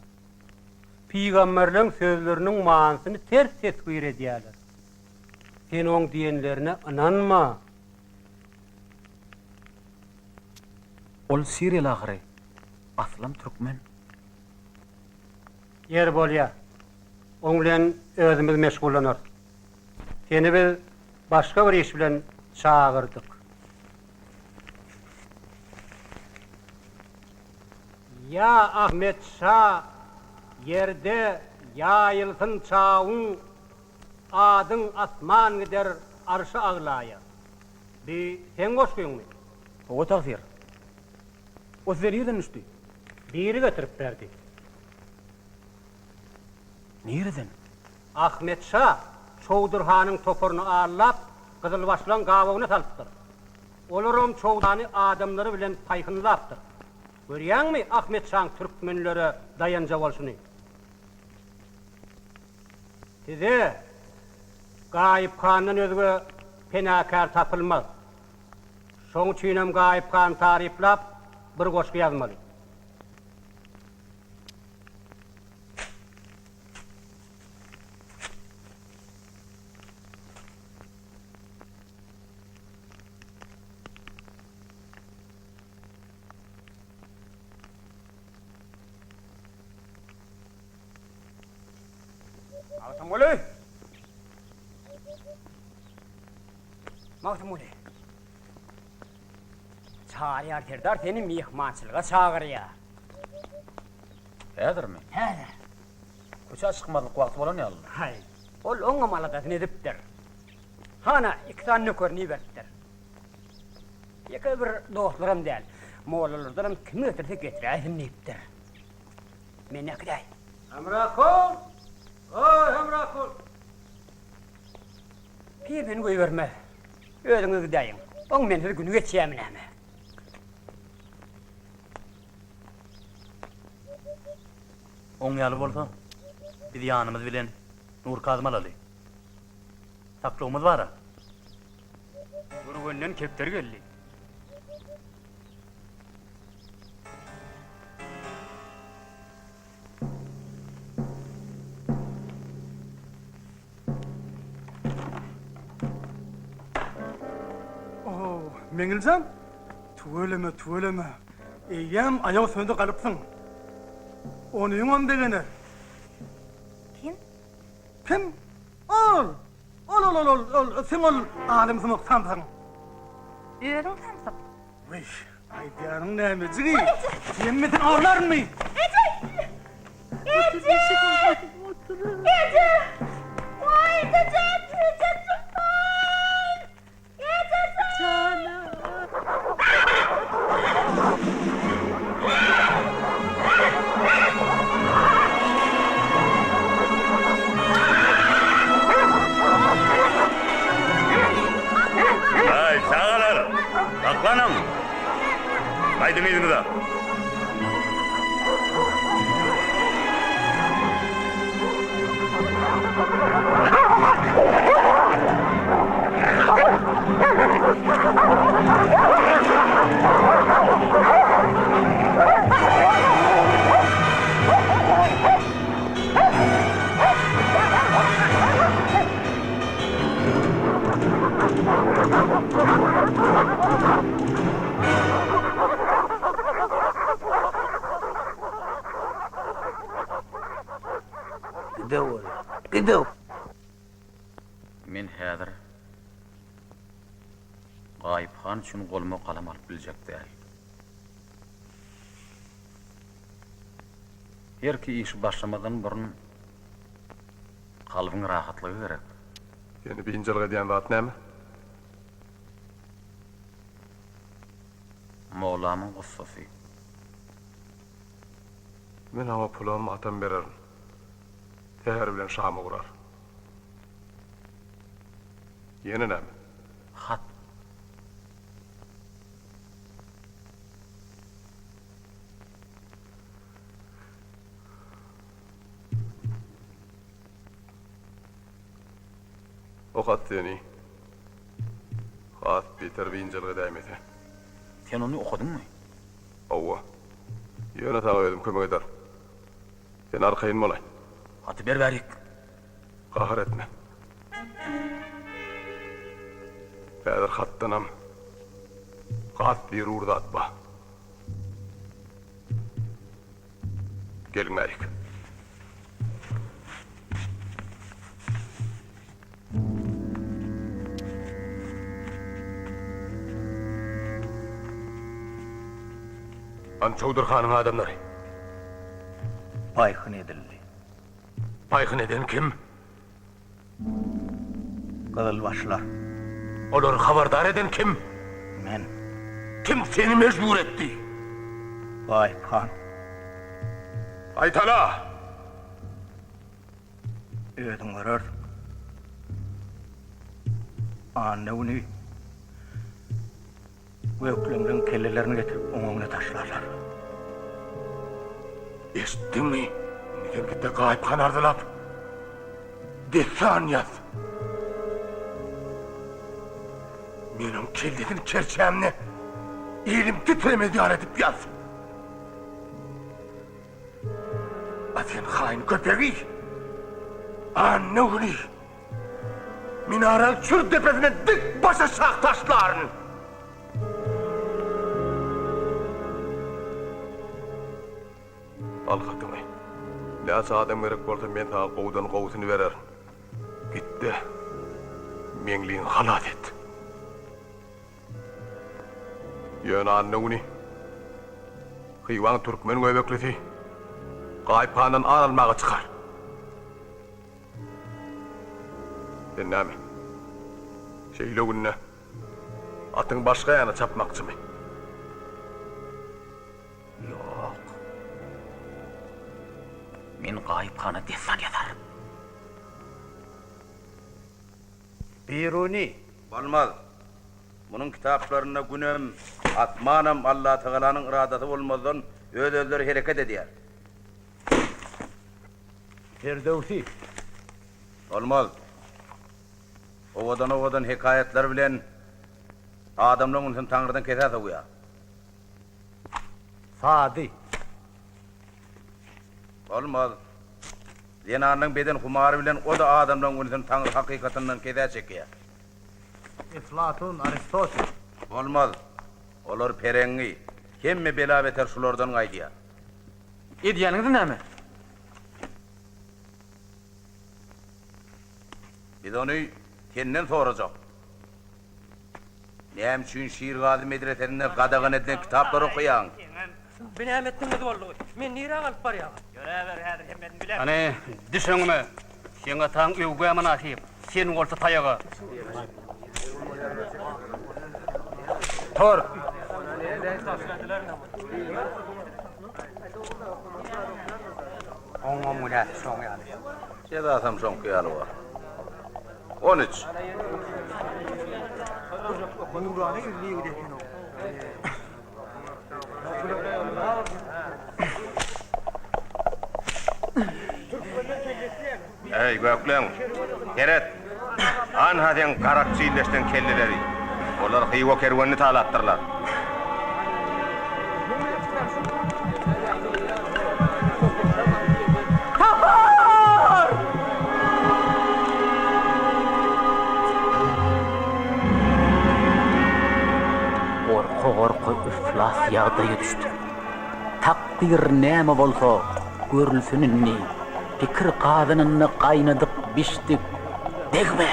Pygamberleň sözleriniň manysyny ters teswir edýärler. Sen oň diýenlerine ynanma. Ol siriýaly ahyry. Aslam türkmen. Ýeri bolýa. Oň bilen özümiz meşgullanarys. Seni biz başga bir iş bilen çagyrdyk. Ýa Ahmet şa, ýerde ýaýylsyn çawuň, Adyň asman gider arşy aglaýa. Bi seň goşgyňmy? Hawa tagsyr. O size nireden düşdi? Biri getirip berdi. Nireden? Ahmet şa Çowdur hanyň toparyny aldap, gyzylbaşlaň gabawyna salypdyr. Olaram Çowdany adamlary bilen paýhynlapdyr. Görýäňmi Ahmet şaň türkmenlere daýanja bolşuny? Size Gaýyp handan özge penakär tapylmaz. Şoň üçinem Gaýyp hany taryplap bir goşgy ýazmaly. Magtymguly! Magtymguly! Çaryýar serdar seni myhmançylyga çagyrýar. Häzirmi? Häzir. Köçä çykmazlyk wagty bolan ýaly. Haý, ol oňam aladasyny edipdir. Hana, iki sany nökerini iberipdir. Ýeke bir dostlaram däl, mollalardanam kimi getirse getiräýsin diýipdir. Meni äkidäý. Hemrakul! Oý, Hemrakul! Pir meni goýbermez. Özüňiz gidäýiň. Oň mensiz güni geçýärmi näme? Oň ýaly bolsa, biz ýanymyz bilen Nury Kazymy alaly. Saklawymyz bar-a. Gürgenden kepderi geldi. Meňlijan, tüweleme, tüweleme. Eýýäm aýak üstüne-de galypsyň. Onyňam begener. Kim? Kim? Ol! Ol, ol, ol, ol, ol, seň ol alymsumak samsygyň. Özüň samsyk. Wiý, aýdýanyň näme, jigi? Hemmesini ogurlarynmy? Eje! Eje! Eje! Waý, eje, eje, jan! Eje, jan! Aý, çagalar, saklanyň! Gaýdyň yzyňyza! Gidew, gidew. Men häzir Gaýyp han üçin goluma galam alyp biljek däl. Herki işi başlamazdan burun kalbyň rahatlygy gerek. Seni biynjalyk edýän zat näme? Mollamyň gussasy. Men oňa pulam, atam bererin. Säher bilen Şama ugrar. Ýene näme? Hat. O hat seni has beter biynjalyk edäýmese. Sen ony okadyňmy? Hawa. Ýöne saňa özüm kömek ederin. Sen arkaýyn bolaý. Haty ber bärik. Gahar etme. Häzir hatdanam has zerur zat bar. Geliň bärik. Hany Çowdur hanyň adamlary? Paýhyn edildi. Paýhyn eden kim? Gyzylbaşlar. Olary habardar eden kim? Men. Kim seni mejbur etdi? Gaýyp han. Gaýtala! Özüň görersiň. Anna güni Gökleňleň kellelerini getirip oň öňüne taşlarlar. Eşitdiňmi? Indi sen git-de Gaýyp hany arzylap, dessan ýaz. Men oň kellesini kerçämde elim titremez ýaly edip ýaz. A sen haýyn köpegi! Anna güni Minaraň çür depesine dik başaşak taşlaryn! Al hatyňy. Näçe adam gerek bolsa men saňa gowudan gowusyny bererin. Git-de, Meňlini halas et. Ýöne anna güni Hywaň türkmen göbeklisi Gaýyp handan ar almaga çykar. Sen näme, şeýle günde atyňy başga ýana çapmakçymy? Ýok. Men Gaýyp hana dessan ýazaryn. Biruny. Bolmaz. Munuň kitaplarynda Günem, asmanam Allatagalanyň yradasy bolmazdan öz-özleri hereket edýär. Ferdöwsi. Bolmaz. Owadan-owadan hekaýatlar bilen adamlaryň ünsüni Taňrydan kesä sowýar. Sady. Bolmaz. Zenanlaryň beden humary bilen o-da adamlaryň ünsüni Taňry hakykatyndan kesä çekýär. Eflatun, Aristotel. Bolmaz. Olar pereňňi. Hemme bela-beter şulardan gaýdýar. Edýäniňiz näme? Biz ony senden sorajak. Näme üçin Şirgazy medresesinde gadagan edilen kitaplary okaýaň? Bu näme etdigiňiz boldugy? Meni nirä alyp barýaňyz? Ýöräber häzir hemmesini bileris. Hany, düş öňüme! Seň ataň öwgä mynasyp, sen bolsa taýaga. Tor! Oňam günäsi şoň ýaly. Jezasam şoňky ýaly bor. 13. Eý, gökleň, seret! Anha seň garakçy illeşden kelleleri. Olar Hywa kerwenini talapdyrlar. Sapar! Gorka-gorka yflas ýagdaýa düşdüm. Takdyr näme bolsa, görülsin indi. Pikir gazanynda gaýnadyk, bişdik. Degme!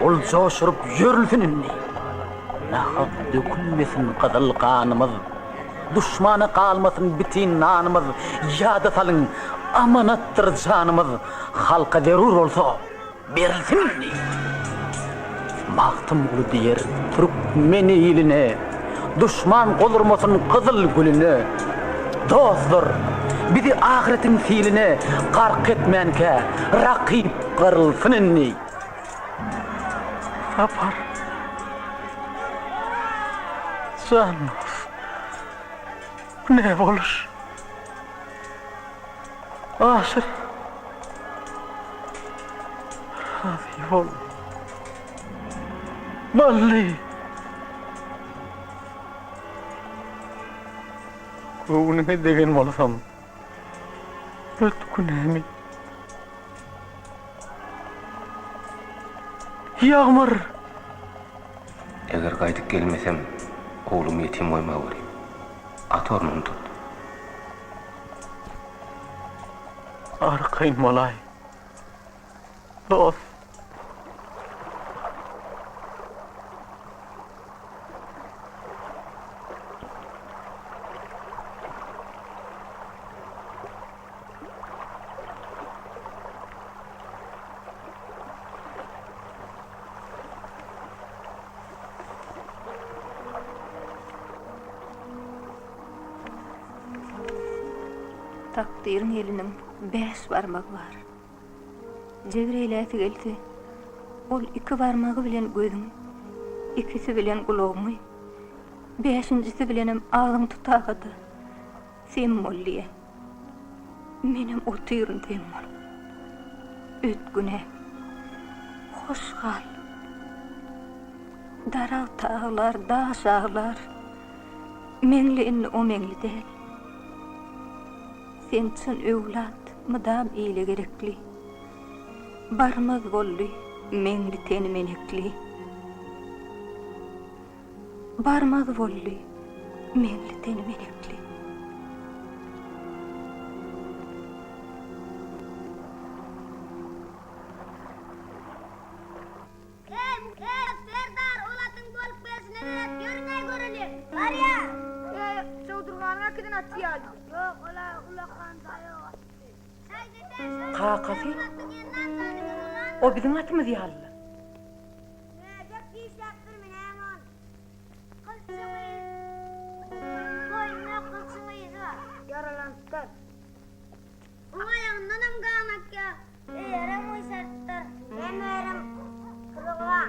Ol joşuryp ýörülsin indi. Nahak dökülmesin gyzyl ganymyz. Duşmana galmasyn bitin nanymyz, Ýada salyň, amanatdyr janymyz, Halka zerur bolsa, berilsin indi. Magtymguly diýer türkmen iline, Duşman gol urmasyn gyzyl gülüne. Dostlar, bizi ahyretiň siline Gark etmänkä, rakyp gyrylsyn indi. Sapar. Jan dost. Bu ne boluş? Aşyr. Razy bol. Bally. Göwnüňe degen bolsam, öt günämi. Ýagmyr! Eger gaýdyp gelmesem, oglumy ýetim goýmaweri. At ornuny tut. Arkaýyn bolaý, dost. Takdyryň eliniň bäş barmagy bar. Jebir eýläsi gelse, ol iki barmagy bilen gözüň, ikisi bilen gulagyňy, bäşinjisi bilenem agzyňy tutaga-da, Sem bol diýýä. Menem otyryn sem bolup. Öt güne. Hoş gal. Daragt aglar, daş aglar. Meňli indi o meňli däl. Sen çyn öwlat, mydam ile gerekli. Barmaz boldy meňli teni menekli. Barmaz boldy meňli teni menekli. Serdar, ol atyň bolup gelşine seret, ýörüň-äý göreliň. Barýa. Çowdurhanyň äkiden aty ýaly. Ýok, ol-a ullakan daýaw atdy. Kakasy, o biziň atymyz ýaly-la. Möjek dişläpdirmi näme ony? Gylçyň boýnuna gylçyň yzy bar. Ýaralanypdyr. Oň aýagyndanam gan akýar. Eýerem gyşarypdyr. Hemmerem gyzygy bar.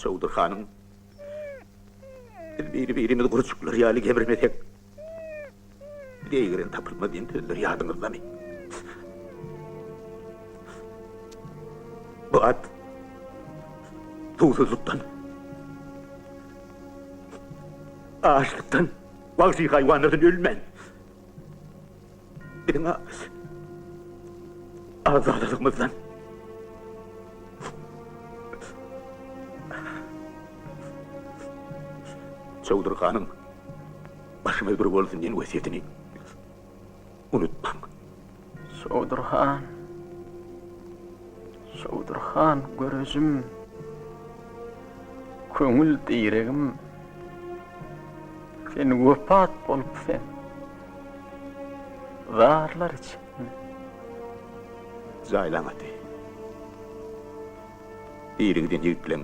Çowdur hanyň Biz biri-birimizi gurçuklar ýaly gemirmesek, deýgiren tapylmaz diýen sözleri ýadyňyzdamy? Bu at suwsuzlykdan, açlykdan, wagşy haýwanlardan ölmän, biziň agzalalygymyzdan. Çowdur hanyň başymyz bir bolsun diýen wesýetini unutmaň. Çowdur han, Çowdur han görejim, köňül diregim, sen wepat bolup sen. Zarlar içinde. Jaýlaň aty. Diri giden ýigitleň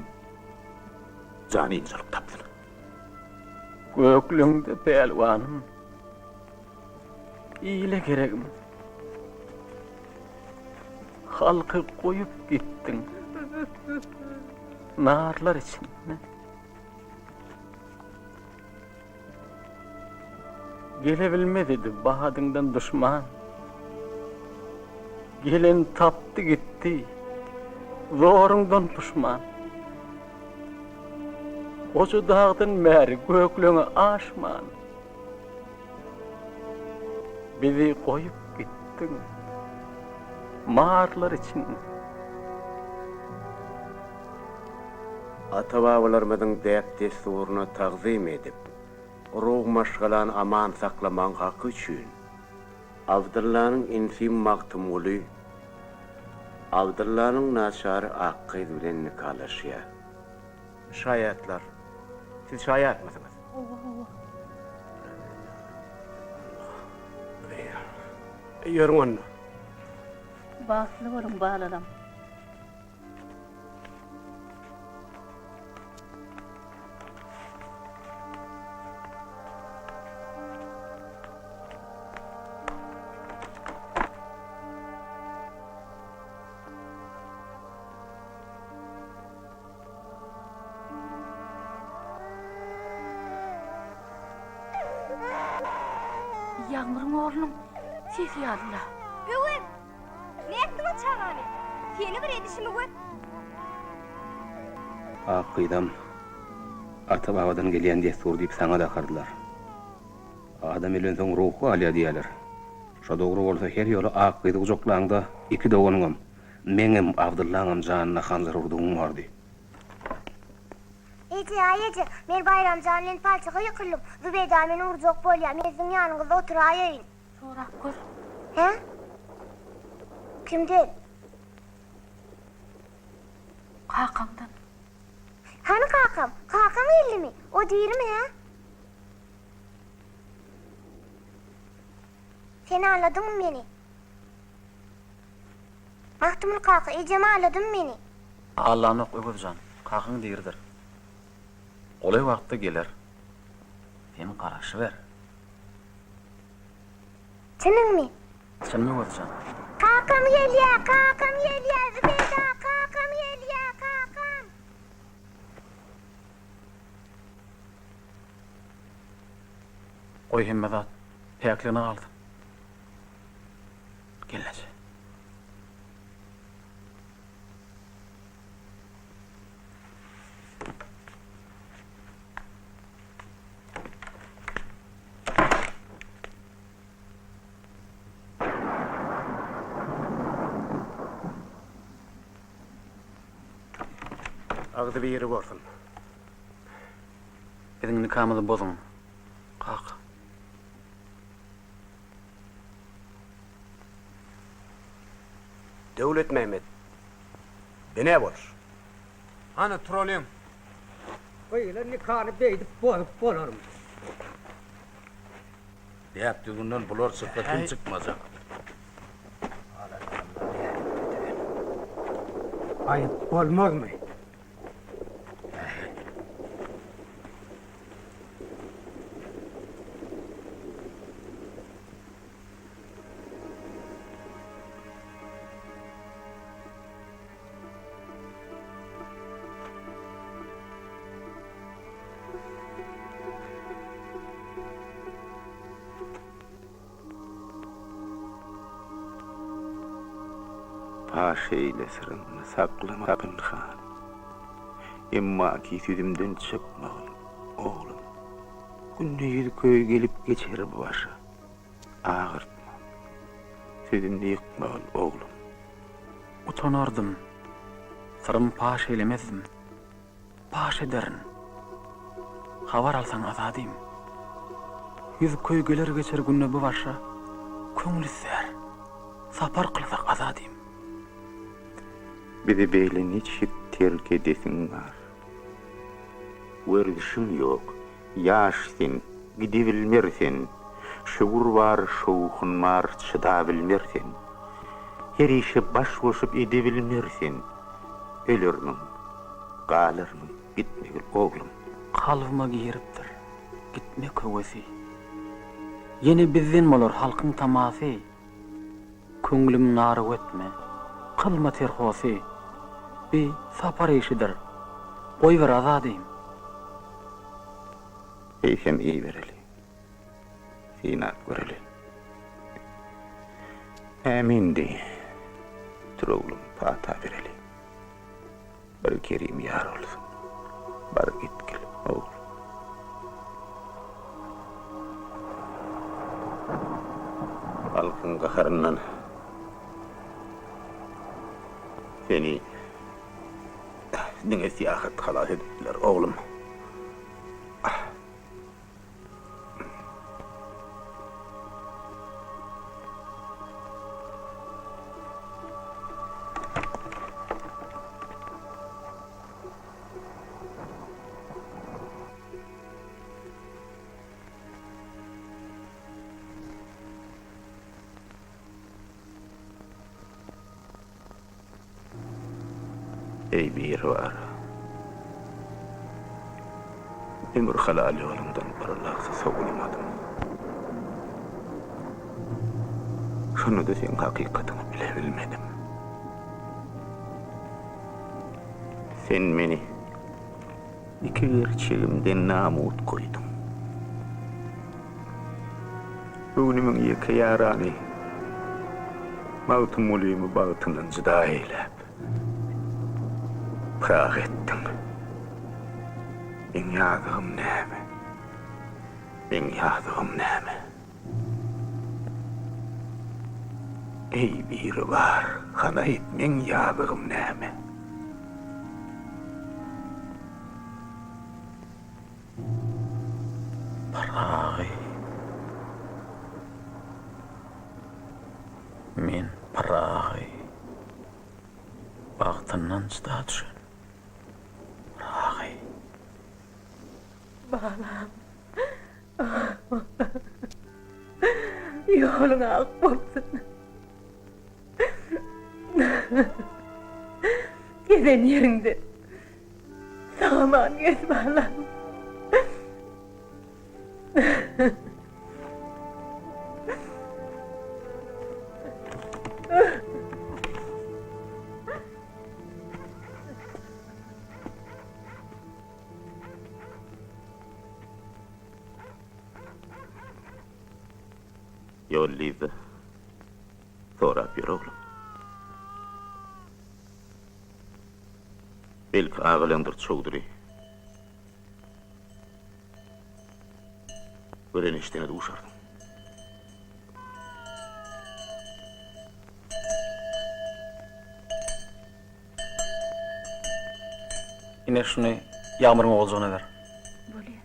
jany ynjalyk tapsyn. Gökleňde pälwanym, ile geregim. Halky goýup gitdiň narlar içinde. Gelebilmez idi badyňdan duşman. Gelen tapdy gitdi, zoruňdan puşman. Goja dagdan bäri gökleňe aşman. Bizi goýup gitdiň marlar içinde. Ata-babalarymyzyň däp-dessuryna tagzym edip, urug-maşgalany aman saklamagyň haky üçin Abdyllanyň inisi Magtymguly Abdyllanyň naçary Akgyz bilen nikalaşýar. Şaýatlar. Siz şaýatmysyňyz? Hawa, hawa. Ýörüň onda. Bagtly boluň, balalam. Ýagmyryň oglunyň sesi ýaly-la. Öwez! Nätdiň o çagany? Seni bir edişimi gör. Ak gyzam, ata-babadan gelýän dessur diýip saňa dakardylar. Adam ölensoň ruhy galýar diýýärler. Şo dogry bolsa her ýola ak gyzy gujaklaňda iki doganyňam, meňem, Abdyllaňam janyna hanjar urdugyň bardy. Eje, aý eje, men Baýram jan bilen palçyga ýykyldym. Zübeýda meni urjak bolýar. Men siziň ýanyňyzda oturaýaýyn. Sorap gör. Hä? Kimden? Kakaňdan. Hany kakam? Kakam geldimi? O dirimi, hä? Sen aldadyňmy meni? Magtymguly kaka, ejem aldadymy meni? Aldanok, Öwez jan, kakaň diridir. Golaý wagtda geler. Sen garaşyber. Çynyňmy? Çyn Öwez jan. Kakam gelýä, kakam gelýä, Zübeýda, kakam gelýä, kakam! Goý hemme zat päkligine galsyn. Gelneje. Agzy biri bolsun. Biziň nikamyzy bozuň, kaka. Döwletmämmet, bi nä boluş? Hany, turalyň. Gyýlan nikany beýdip bozup bolarmy? Däp-düzgünden bular çyksa kim çykmajak? Aýyp bolmazmy? Paş eýle syryňy, saklama pynhan. Emmaki sözümden çykmagyn, oglum. Günde ýüzköý gelip geçer bu başa. Agyrtma. Sözümni ýykmagyn, oglum. Utanardym. Syrym paş eýlemezdim. Paş ederin. Habar alsaň Azadym. Ýüzköý geler-geçer günde bu başa, Köňül islär, sapar kylsak Azadym. Bizi beýle niçik terk edesiň bar? Werzişiň ýok, ýaş sen, gidebilmer sen, Şöwür bar, şowhun bar, çydabilmer sen. Her işe baş goşup edebilmer sen, Ölermiň, galarmyň, gitmegil, oglum. Kalbyma giripdir gitmek höwesi. Ýene bizden bolar halkyň tamasy. Köňlüm naryg etme, kylma terhosy. Bi sapar işidir, goýber Azadym. Eýsem ibereli. Synap göreli. Ämin diý, tur oglum, pata bereli. Bir kerim ýar bolsun. Bar gitgil, oglum. Halkyň gaharyndan seni diňe syýahat halas edip biler, oglum. Eý Biribar! Ömür halal ýoluňdan bir lahza sowulmadym. Şonda-da seň hakykatyňy bilebilmedim. Sen meni iki gerçegimden namut goýduň. Göwnümiň ýeke ýarany Magtymgulymy bagtyndan jyda eýläp, pyrak etdiň. Meň ýazygym näme? Meň ýazygym näme? Eý, Biribar, hany aýt, meň ýazygym näme? Pyragy. Men Pyragy. Bagtyndan jyda düşen Pyragy. Balam. Ýoluň ak bolsun. Gezen ýeriňde sag-aman gez balam. Ýol diýdi. Sorap ýör oglum. Belki agalyňdyr Çowdury. Gören eşidene duşarsyň. Ine şuny Ýagmyryň oguljygyna ber. Bolýa.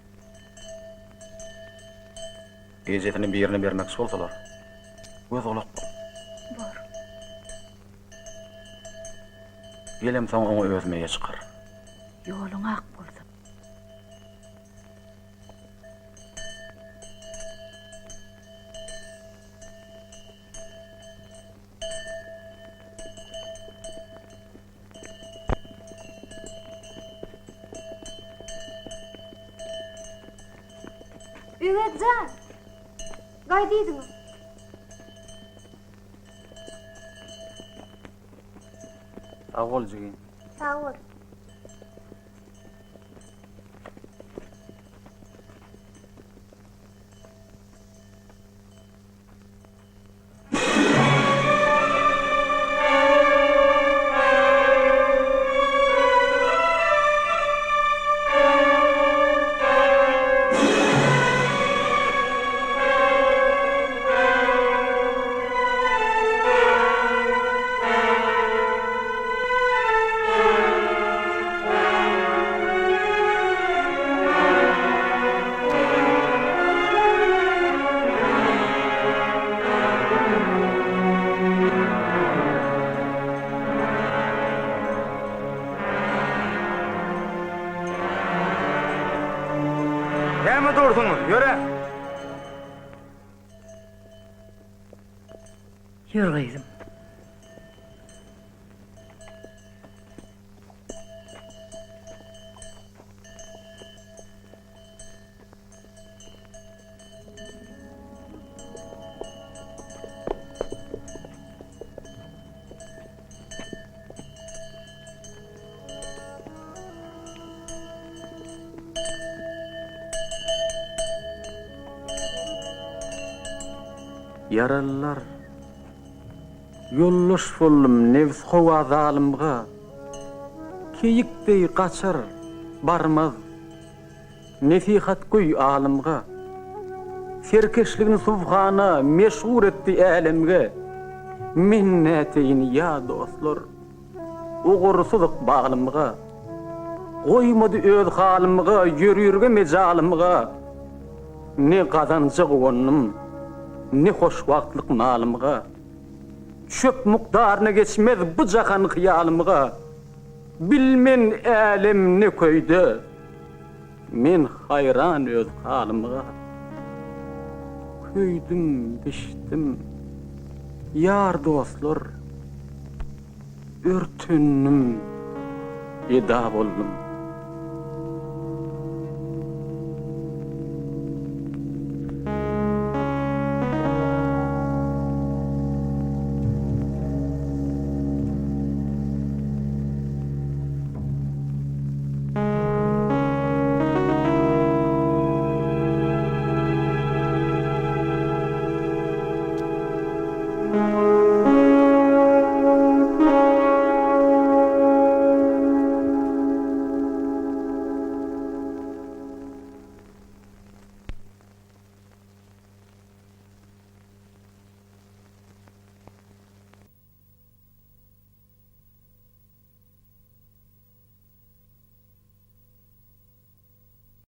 Ejesini birine bermekçi bolsalar, göz-gulak bol. Bor. Gelemsoň oňa özüm eýe çykar. Ýoluň ak bolsun. Öwez jan! Gaýt yzyňa. Sag bol jigim. Sag bol. Ýör gyzym. Ýaralylar. Ýoldaş boldum nebsihowa zalymga. Keýik deý gaçar, barmaz. Nesihatgöý alymga. Serkeşligini subhana meşhur etdi älemge. Men näteýin ýa dostlar, ugursyz ykbalymga. Goýmady öz halymga, ýörürge mejalymga. Ne gazanja guwandym, ne hoşwagtlyk malymga. Çöp mukdaryna geçmez bu jahan hyýalymga. Bilmen älem ne köýde, men haýran öz halymga. Köýdüm, bişdim, ýar dostlar, örtendim, eda boldum.